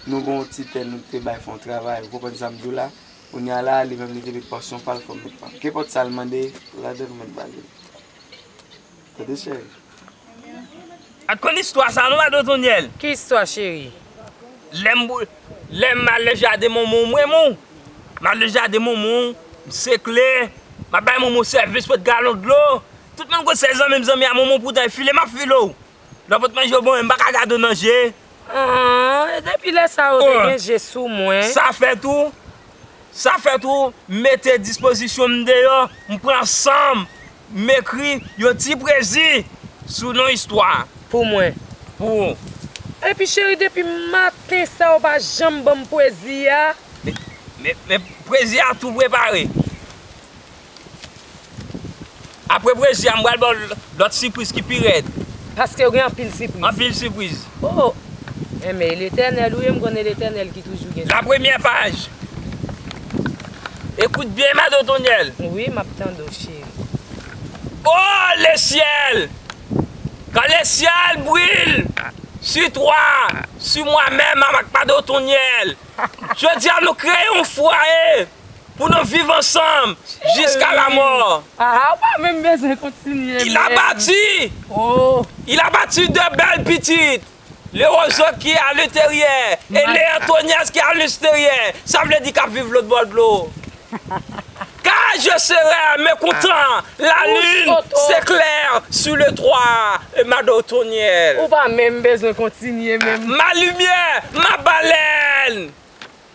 Nou gen yon ti tè nou te bay fè yon travay. Ou konprann sa m di w la? Kounye a la, li menm li te met pòsyon pa l fè w mèt ba l. Kenpòt sa l mande, ladan l ou mèt ba li. Tande, cheri. A t konn istwa sa non, madan Otonyèl? Ki istwa, cheri? Lè m, lè m al nan jaden manman w, mwen, m al nan jaden manman w, m sekle, m ap bay manman w sèvis, pot galon dlo, Tout moun konn se zanmi m, zanmi a Momon, poutan e file m ap file w. Lè w pot manje w ban mwen, m pa ka gade w nan je. Ah, e depi lè sa yo te gen je sou mwen. Sa fè tou, sa fè tou, m mete dispozisyon m deyò, m pran san m, m ekri yon ti pwezi sou non istwa. Pou mwen. Pou ou. Epi cheri, depi maten sa ou pa janm ban m pwezi a. Men, men, men pwezi a tou prepare. Apre pwezi a, m pral ba w lòt sipriz ki pi rèd. Paske w gen anpil sipriz. Anpil sipriz. Oh! Enben, e Letènèl, wi, m konnen Letènèl ki toujou gen. La premyè paj. Ekout byen, Mado Tonyèl. Wi, m ap tande w, cheri. Oh, le ciel! Quand le ciel brûle sur toi, sur moi-même, avèk Mado Tonyèl. Jodi a, nou kreye yon fwaye. Pou nou viv ansanm jiska lamò. Ah, ou pa menm bezwen kontinye menm. Il a bâti. Oh. Il a bâti de belles petites. Le roseau qui est à l'intérieur et Léa Tonyèl qui est à l'extérieur. Sa vle di k ap viv lòt bò dlo. Car je serai mécontent. La lune s'éclaire sur le toit. E Mado Tonyèl. Ou pa menm bezwen kontinye menm. Ma lumière, ma baleine.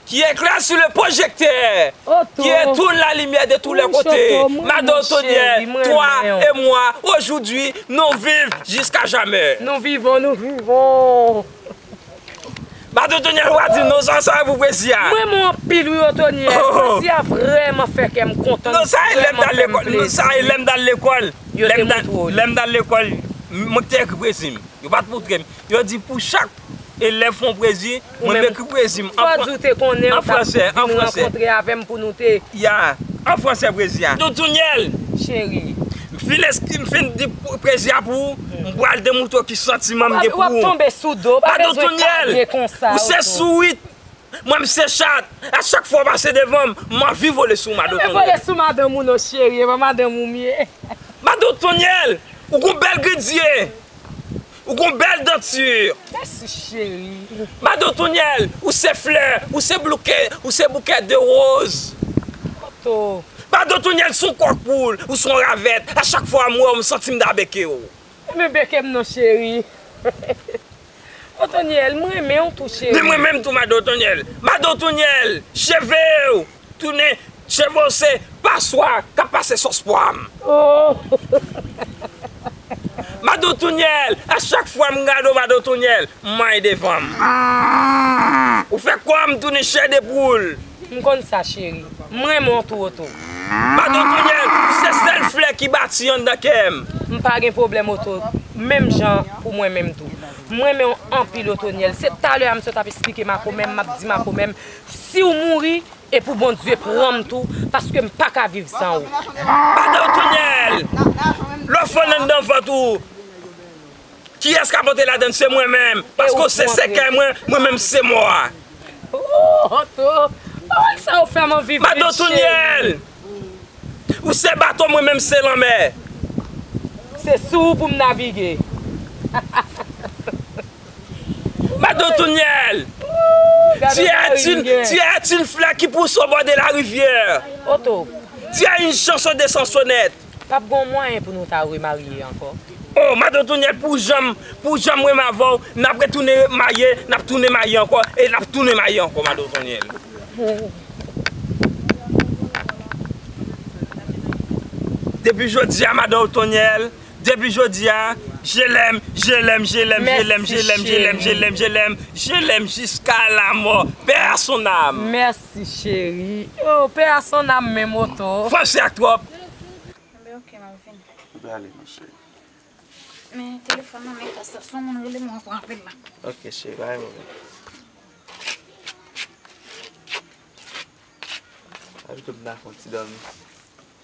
Qui éclaire sur le projecteur, qui étourne la lumière de tous les côtés. Mado Tonyèl, toi et moi, aujourd'hui, nous vivons jusqu'à jamais. Nous vivons, nous vivons. Mado Tonyèl, w a di non, sa, sa pou pwezi a. Mwen, mwen anpil, wi, Otonyèl. Pwezi a vrèman fè kè m kontan. Non, sa e lè m t al lekòl. Non, sa e lè m t al lekòl. Lè m t al lekòl, mwen te ekri pwezi m. Yo pa t moutre m. Yo di pou chak elèv fè yon pwezi, mwen menm ekri pwezi m an fran-, an fransè, an fransè. Ya, an fransè pwezi a. Mado Tonyèl. Cheri. M fin es-, m fin di pwezi a pou ou, m pral demontre w ki santiman m gen pou ou. W ap tonbe sou do, w pa bezwen kage konsa. Ou se sourit, mwen m se chat. A chak fwa w pase devan m, m anvi vole sou ou, Mado Tonyèl. Vole sou madanm ou non, cheri, e pa madanm ou m ye. Mado Tonyèl, ou gon bèl gridye. Ou gon bèl danti. Mèsi, cheri. Mado Tonyèl, ou se flè, ou se bouke, ou se bouke de woz. Oto. Mado Tonyèl, se yon kòk poul, ou se yon ravèt. A chak fwa m wè w, m santi m ta beke w. Enben, beke m non, cheri. Otonyèl, m renmen w tou, cheri. Ni mwen menm tou, Mado Tonyèl. Mado Tonyèl, cheve w. Tounen, cheve w se paswa k ap pase sòs pwa m. Oh. Mado Tonyèl, a chak fwa m gade w, Mado Tonyèl, m may devan m. Ou fè kò m tounen chè de poul. M konn sa, cheri. M renmen w tou, Oto. Mado Tonyèl, ou se sèl flè ki bati anndan kè m. M pa gen pwoblèm, Oto. Menm jan pou mwen menm tou. M renmen w anpil, Otonyèl. Se talè a m sot ap esplike makomè m, m ap di makomè m, si w mouri, e pou Bondye pran m tou, paske m pa ka viv san ou. Mado Tonyèl, lè w fann anndan vant ou, kiyès k ap monte ladann? Se mwen menm, paske w se sèkèy mwen, mwen menm se mò a. Oh, Oto, pawòl sa yo fè m anvi viv, cheri. Mado Tonyèl, ou se bato, mwen menm se lanmè. Se sou ou pou m navige. Mado Tonyèl! Tu es une, tu es une fleur qui pousse au bord de la rivière. Oto. Tu es une chanson de chansonnette. P ap gon mwayen pou nou ta remarye ankò. Oh, Mado Tonyèl, pou jan m, pou jan m renmen avè w, n ap retounen marye, n ap tounen marye ankò, e n ap tounen marye ankò, Mado Tonyèl. Depi jodi a, Mado Tonyèl, depi jodi a, je l'aime, je l'aime, je l'aime, je l'aime, je l'aime, je l'aime, je l'aime, je l'aime, je l'aime jusqu'à la mort. Paix à son âme. Mèsi, cheri. Oh, paix à son âme menm, Oto. Franse ak twòp. Enben, oke, m ap vini. Ou prale, mon cheri. Men telefòn nan men Kasta, se yon moun rele m, m ap raple l la. Oke, cheri, pa gen pwoblèm. Al tou m ta fè yon ti dòmi.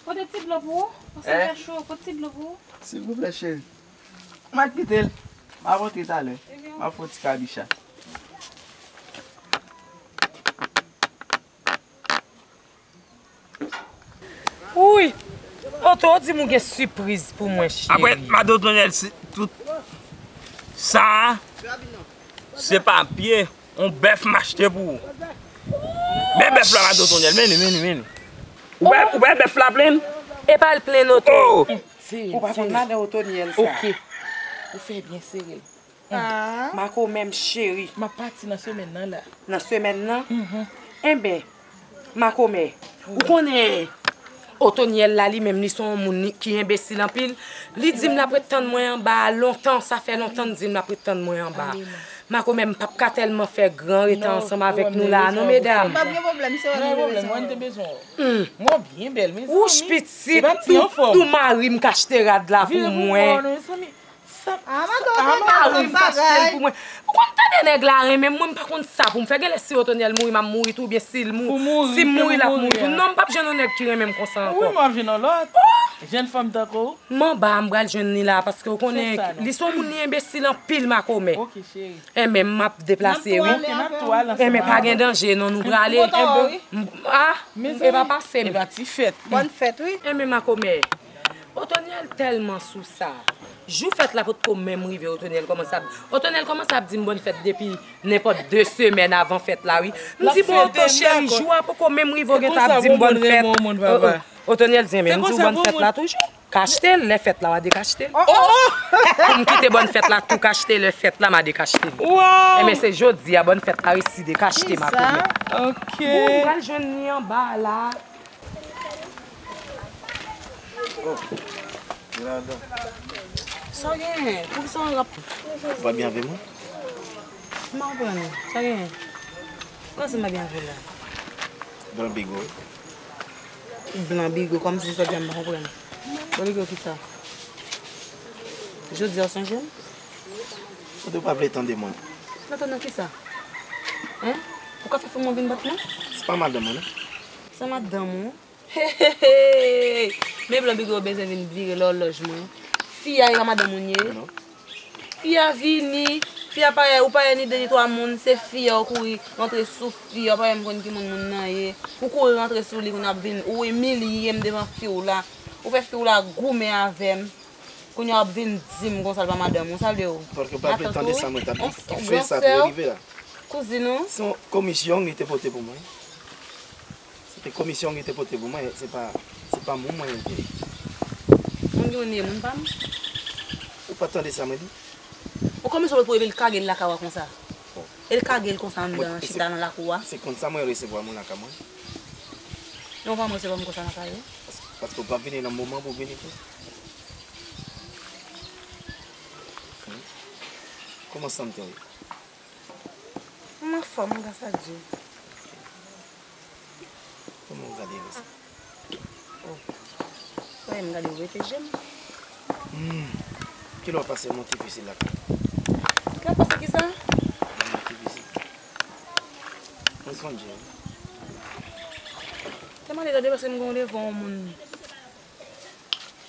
Pote ti dlo pou ou. Paske fè cho, pote ti dlo pou ou. Silvouplè, cheri. M ap kite l. M ap rantre talè. M ap fè yon ti kabicha. Wouy! Oto, ou di m ou gen sipriz pou mwen, cheri. Apre, Mado Tonyèl, se tout sa, se papye, yon bèf m achte pou ou. Men bèf la, Mado Tonyèl, men li, men li, men li. Ou wè, ou wè bèf la plenn? E pa l plenn, Oto. Oh! Ou pa konn madan Otonyèl sa. Ok. Ou fè byen sere l. Ah. Makomè m cheri. M ap pati nan semèn nan la. Nan semèn nan? Mhm. Enben, Makomè, ou konnen Otonyèl la li menm li se yon moun li- ki enbesil anpil. Li di m l ap ret tann mwen anba a lontan, sa fè lontan l di m l ap ret tann mwen anba a. Makomè, m p ap ka tèlman fè gran ret ansanm avèk nou la a non medam. Pa gen pwoblèm, se ou ki te bezwen. Mwen byen bèl, mezanmi. Wouch pitit, tou mari m k achte rad la pou mwen. Sa, ah, madanm, ah, madanm, madanm, bagay. Ou konn tande nèg la renmen m, mwen m pa konn sa pou m fè. Genlè si Otonyèl mouri, m ap mouri tou, oubyen si l mou-, si m mouri, l ap mouri tou. Non, m p ap jwenn yon nèg ki renmen m konsa ankò. Wi, m ap jwenn yon lòt. Jèn fanm tankou w. M anba a, m pral jwenn li la, paske ou konnen, li se yon moun li enbesil anpil, Makomè. Ok, cheri. Enben, m ap deplase, wi. Enben, pa gen danje, non, nou prale. M- ah, e pa pase m. E pa ti fèt. Bòn fèt, wi. Enben, Makomè. Otonyèl tèlman sou sa. Jou fèt la potko menm rive, Otonyèl kòmanse ap, Otonyèl kòmanse ap di m bòn fèt depi nenpòt de semèn avan fèt la, wi. M di, bon, oto cheri, jou a poko menm rive, ou gentan ap di m bòn fèt. Otonyèl di, men m di w bòn fèt la toujou. Kachte l, lè fèt la, w a dekachte l. Pou m kite bòn fèt la tou kachte, lè fèt la, m a dekachte l. Enben, se jodi a, bòn fèt la resi dekachte, Makomè. Ok. Bon, m pral jwenn li anba a la. Oh, li ladan. Sa w genyen? Poukisa w ap... Ou pa byen avè mwen? M pa konprann. Sa w genyen? Kòman sa m pa byen avè w la? Blan bigo. Blan bigo, kòmsi sa w di a m pa konprann. Blan bigo kisa? Jodi a w sonje m? Ou te pa vle tande mwen. Mwen tande w kisa? Hen? Ou ka fè fanm ou vin bat mwen? Se pa madanm mwen, non. Se madanm ou? Hey, hey, hey! Men blan bigo bezwen vin vire lòlòj mwen. Fi a, e pa madanm ou l ye? Non. Fi a vini, fi a parèy, ou parèy ni de ni twa moun, se fi a ou kouri rantre sou fi a, ou pa menm konn ki moun moun nan ye. Ou kouri rantre sou li, kounye a w ap vin, ou imilye m devan fi w la. Ou fè fi w la goumen avè m. Kounye a w ap vin di m konsa l pa madanm ou, sa l vle w? Paske w pa vle tande sa mwen t ap di, ki fè sa te rive la. Kouzin ou? Se yon komisyon li te pote pou mwen. Se te komisyon li te pote pou mwen, se pa, se pa moun mwen li te ye. Moun ki moun li ye, moun pa m? Ou pa tande sa mwen di? Ou kòmanse wè pou epi l kage l lakay ou a konsa. Bon. E l kage l konsa anndan, chita nan lakou a. Se konsa mwen resevwa moun lakay mwen. Non, ou pa resevwa m konsa lakay ou. Paske, paske ou pa vini nan moman pou vini tou. Kòman santi w ye? M anfòm, gras a Dye. Kòman w gade konsa? Oh. Frè, m gade w rete jèn. Hmm. Kilè w pase yon ti visi lakay? Kilè w pase kisa? Yon ti visi. Mwen sonje. Te mande tande paske m gen yon devan yon moun.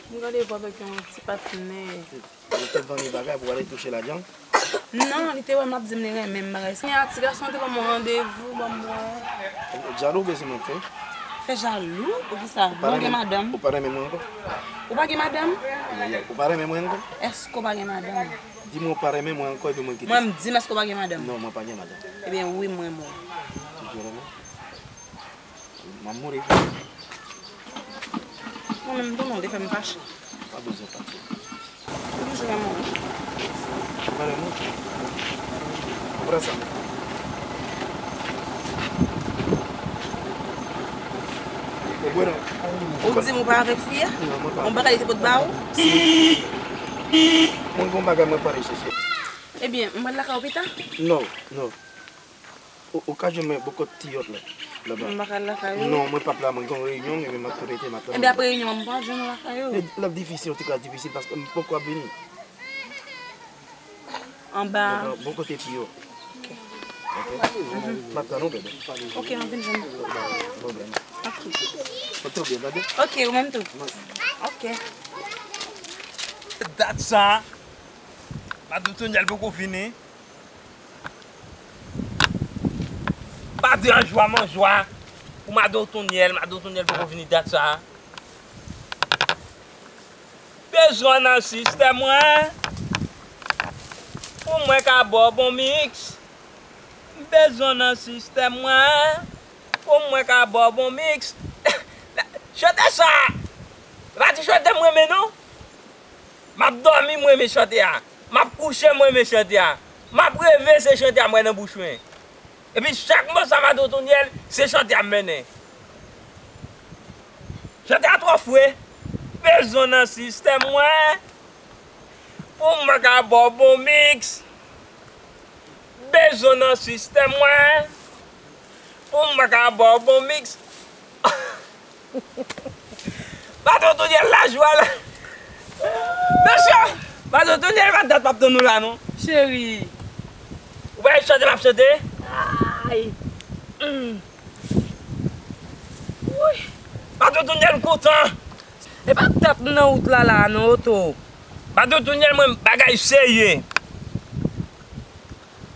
M gade w avèk yon ti patnè. Ou te vann li bagay pou w ale touche lajan? Non, li te wè m ap di m li renmen m bagay sa. Kounye a ti gason an te ban m yon randevou, ban m wè. Jalou bezwen mwen fè? Fè jalou? Poukisa? Mwen gen madanm. Ou pa renmen mwen ankò? Ou pa gen madanm? Ou pa renmen mwen ankò? Èske w pa gen madanm? Di mwen ou pa renmen mwen ankò epi mwen kite. Mwen m di m èske w pa gen madanm? Non, mwen pa gen madanm. Ebyen wi, m renmen w. Ou toujou renmen? M ap mouri. Mwen menm tou non, te fè m fache. Pa bezwen fache. M toujou renmen w. Ou pa renmen mwen? Ou pran sa. Ou bwè non. Ou di m ou pa avèk fi a? Non, mwen pa. Yon bagay li te pot ba ou? Si. Mwen gen yon bagay mwen prale chèche. Ebyen, m pral lakay ou pita? Non, non. Ou, ou ka jwenn mwen bò kot ti yòt la, laba. M pa ka al lakay ou? Non, mwen p ap la, mwen gen yon reyinyon, ebyen m ap rete, m ap tann ou. Ebyen apre reyinyon an, m pral jwenn ou lakay ou? L ap difisil, yon ti kras difisil, paske m poko ap vini. Anba? Bò, bò kote pi wo. Ok. Ok? M ap tann ou, bebe. Ok, m ap vin jwenn ou. Bon, ben. Ok. Fò tou byen, tande? Ok, ou menm tou. Ok. Dat sa, madanm Tonyèl poko vini. Pa di anjwa manjwa pou madanm Tonyèl, madanm Tonyèl poko vini dat sa. Bezwen w nan sistèm mwen pou mwen ka ba w bon miks. M bezwen w nan sistèm mwen pou mwen ka ba w bon miks. Chante sa! Pa di chante m renmen non. M ap dòmi, m renmen chante a. M ap kouche, m renmen chante a. M ap reve, se chante a m wè nan bouch mwen. Epi chak mwa sa Madan Otonyèl, se chante a m mennen. Chante a twò fre. Bezwen nan sistèm mwen. Pou mwen ka ba w bon mix. Bezwen nan sistèm mwen. Pou mwen ka ba w bon mix. Madan Otonyèl lajwa la. Mesye, Madan Otonyèl pa dat m ap tann ou la non. Cheri. Ou pa chante m ap chante? Ay. Mm. Woy. Madan Otonyèl m kontan. E pa dat m nan wout la la non, Oto. Madan Otonyèl mwen bagay serye.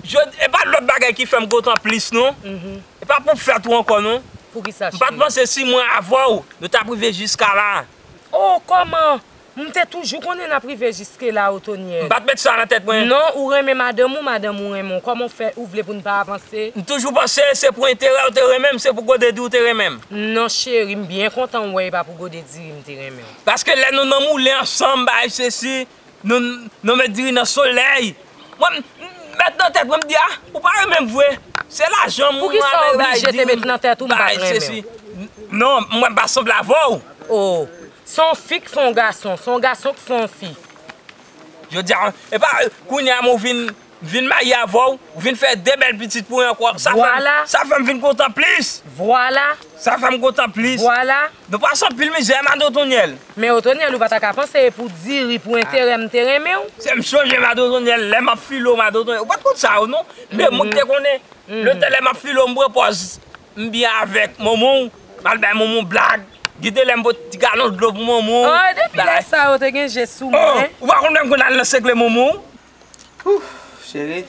Jodi, e pa lòt bagay ki fè m kontan plis non. Mhm. E pa pou fèt ou ankò non. Poukisa, cheri? M pa t panse si mwen avè w, nou t ap rive jiska la. Oh, kòman? M te toujou konnen n ap rive jiske la, Otonyèl. M pa t met sa nan tèt mwen. Non, ou renmen madanm ou, madanm ou renmen w. Kòman w fè ou vle pou n pa avanse? M toujou panse se pou enterè w te renmen m, se pou gode di w te renmen m. Non, cheri, m byen kontan w wè e pa pou gode diri m te renmen w. Paske lè nou nan moulen ansanm, bay sesi, Nou, nou met diri nan solèy. Mwen, m met nan tèt mwen, m di, ah, ou pa renmen m vre. Se lajan m. Poukisa w oblije te met nan tèt ou m pa t renmen w? Non, mwen pa sanble avè w. Oh, se yon fi k fè yon gason, se yon gason k fè yon fi. Jodi a, e pa, kounye a, mwen vin, vin marye avè w, ou vin fè de bèl pitit pou mwen ankò. Sa fè m, sa fè m vin kontan plis. Vwala. Sa fè m kontan plis. Vwala. Nou pase anpil mizè, Madan Otonyèl. Men Otonyèl, ou pa ta ka panse e pou diri, pou enterè m te renmen w. Se m sonje Madan Otonyèl, lè m ap file w, Madan Otonyèl. Ou pa t konn sa yo non. Men mwen te konnen. Lè lè m ap file w, m pran pòz. M byen avèk manman w. M al bay manman w blag. Gite lè m pot ti galon dlo pou manman w. Oh, depi lè sa yo te gen je sou mwen. Ou pa konn menm konn al nan segle manman w. Ouf, cheri.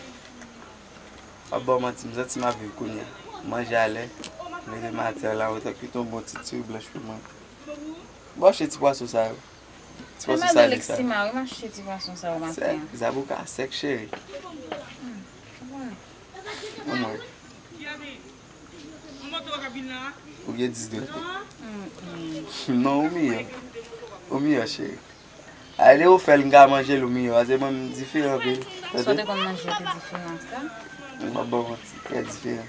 M ap ba w manti, m santi m ap viv kounye a. M manje alè, m leve maten an la, ou tankou yon bon ti diri blanch pou mwen. Bon, achte ti pwason sa yo. Ti pwason sale sa yo. Wi, m achte ti pwason sa yo maten an. Sèk, zaboka sèk, cheri. Ou mwen. Ou gen dis dwèt wi. Non, ou miyò. Ou miyò, cheri. Ay, lè ou fè l, m ka manje l ou miyò. Paske mwen, m diferan anpil. Sa w te konn manje te diferan sa? M ap ba w manti, trè diferan.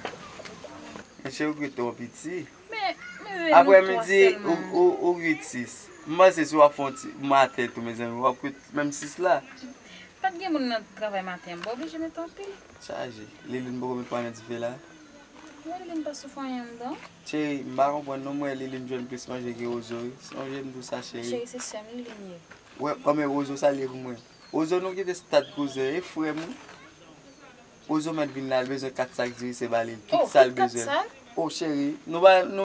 Men cheri, ou gen twò piti. Men, men, men, aprè midi, ou, ou, ou kwit sis. M panse si w ap fè yon ti maten tou, mezanmi, w ap kwit menm sis la. Pa t gen moun nan travay maten an, m pa oblije mete anpil. Chaje. Liline poko met pwa nan dife la. Mwen, Liline pa soufri anyen anndan. Cheri, m pa konprann non, mwen Liline jwenn plis manje ke Rozo wi. Sonje m di w sa, cheri. Cheri, se sè m Liline ye. Wè, kòman Rozo sa l ye pou mwen? Rozo nou kite stad kouzen, e frè m wi. Ozo mèt vin la, l bezwen kat sak diri, se ba li l tout sa l bezwen. Oh, cheri, nou pa, nou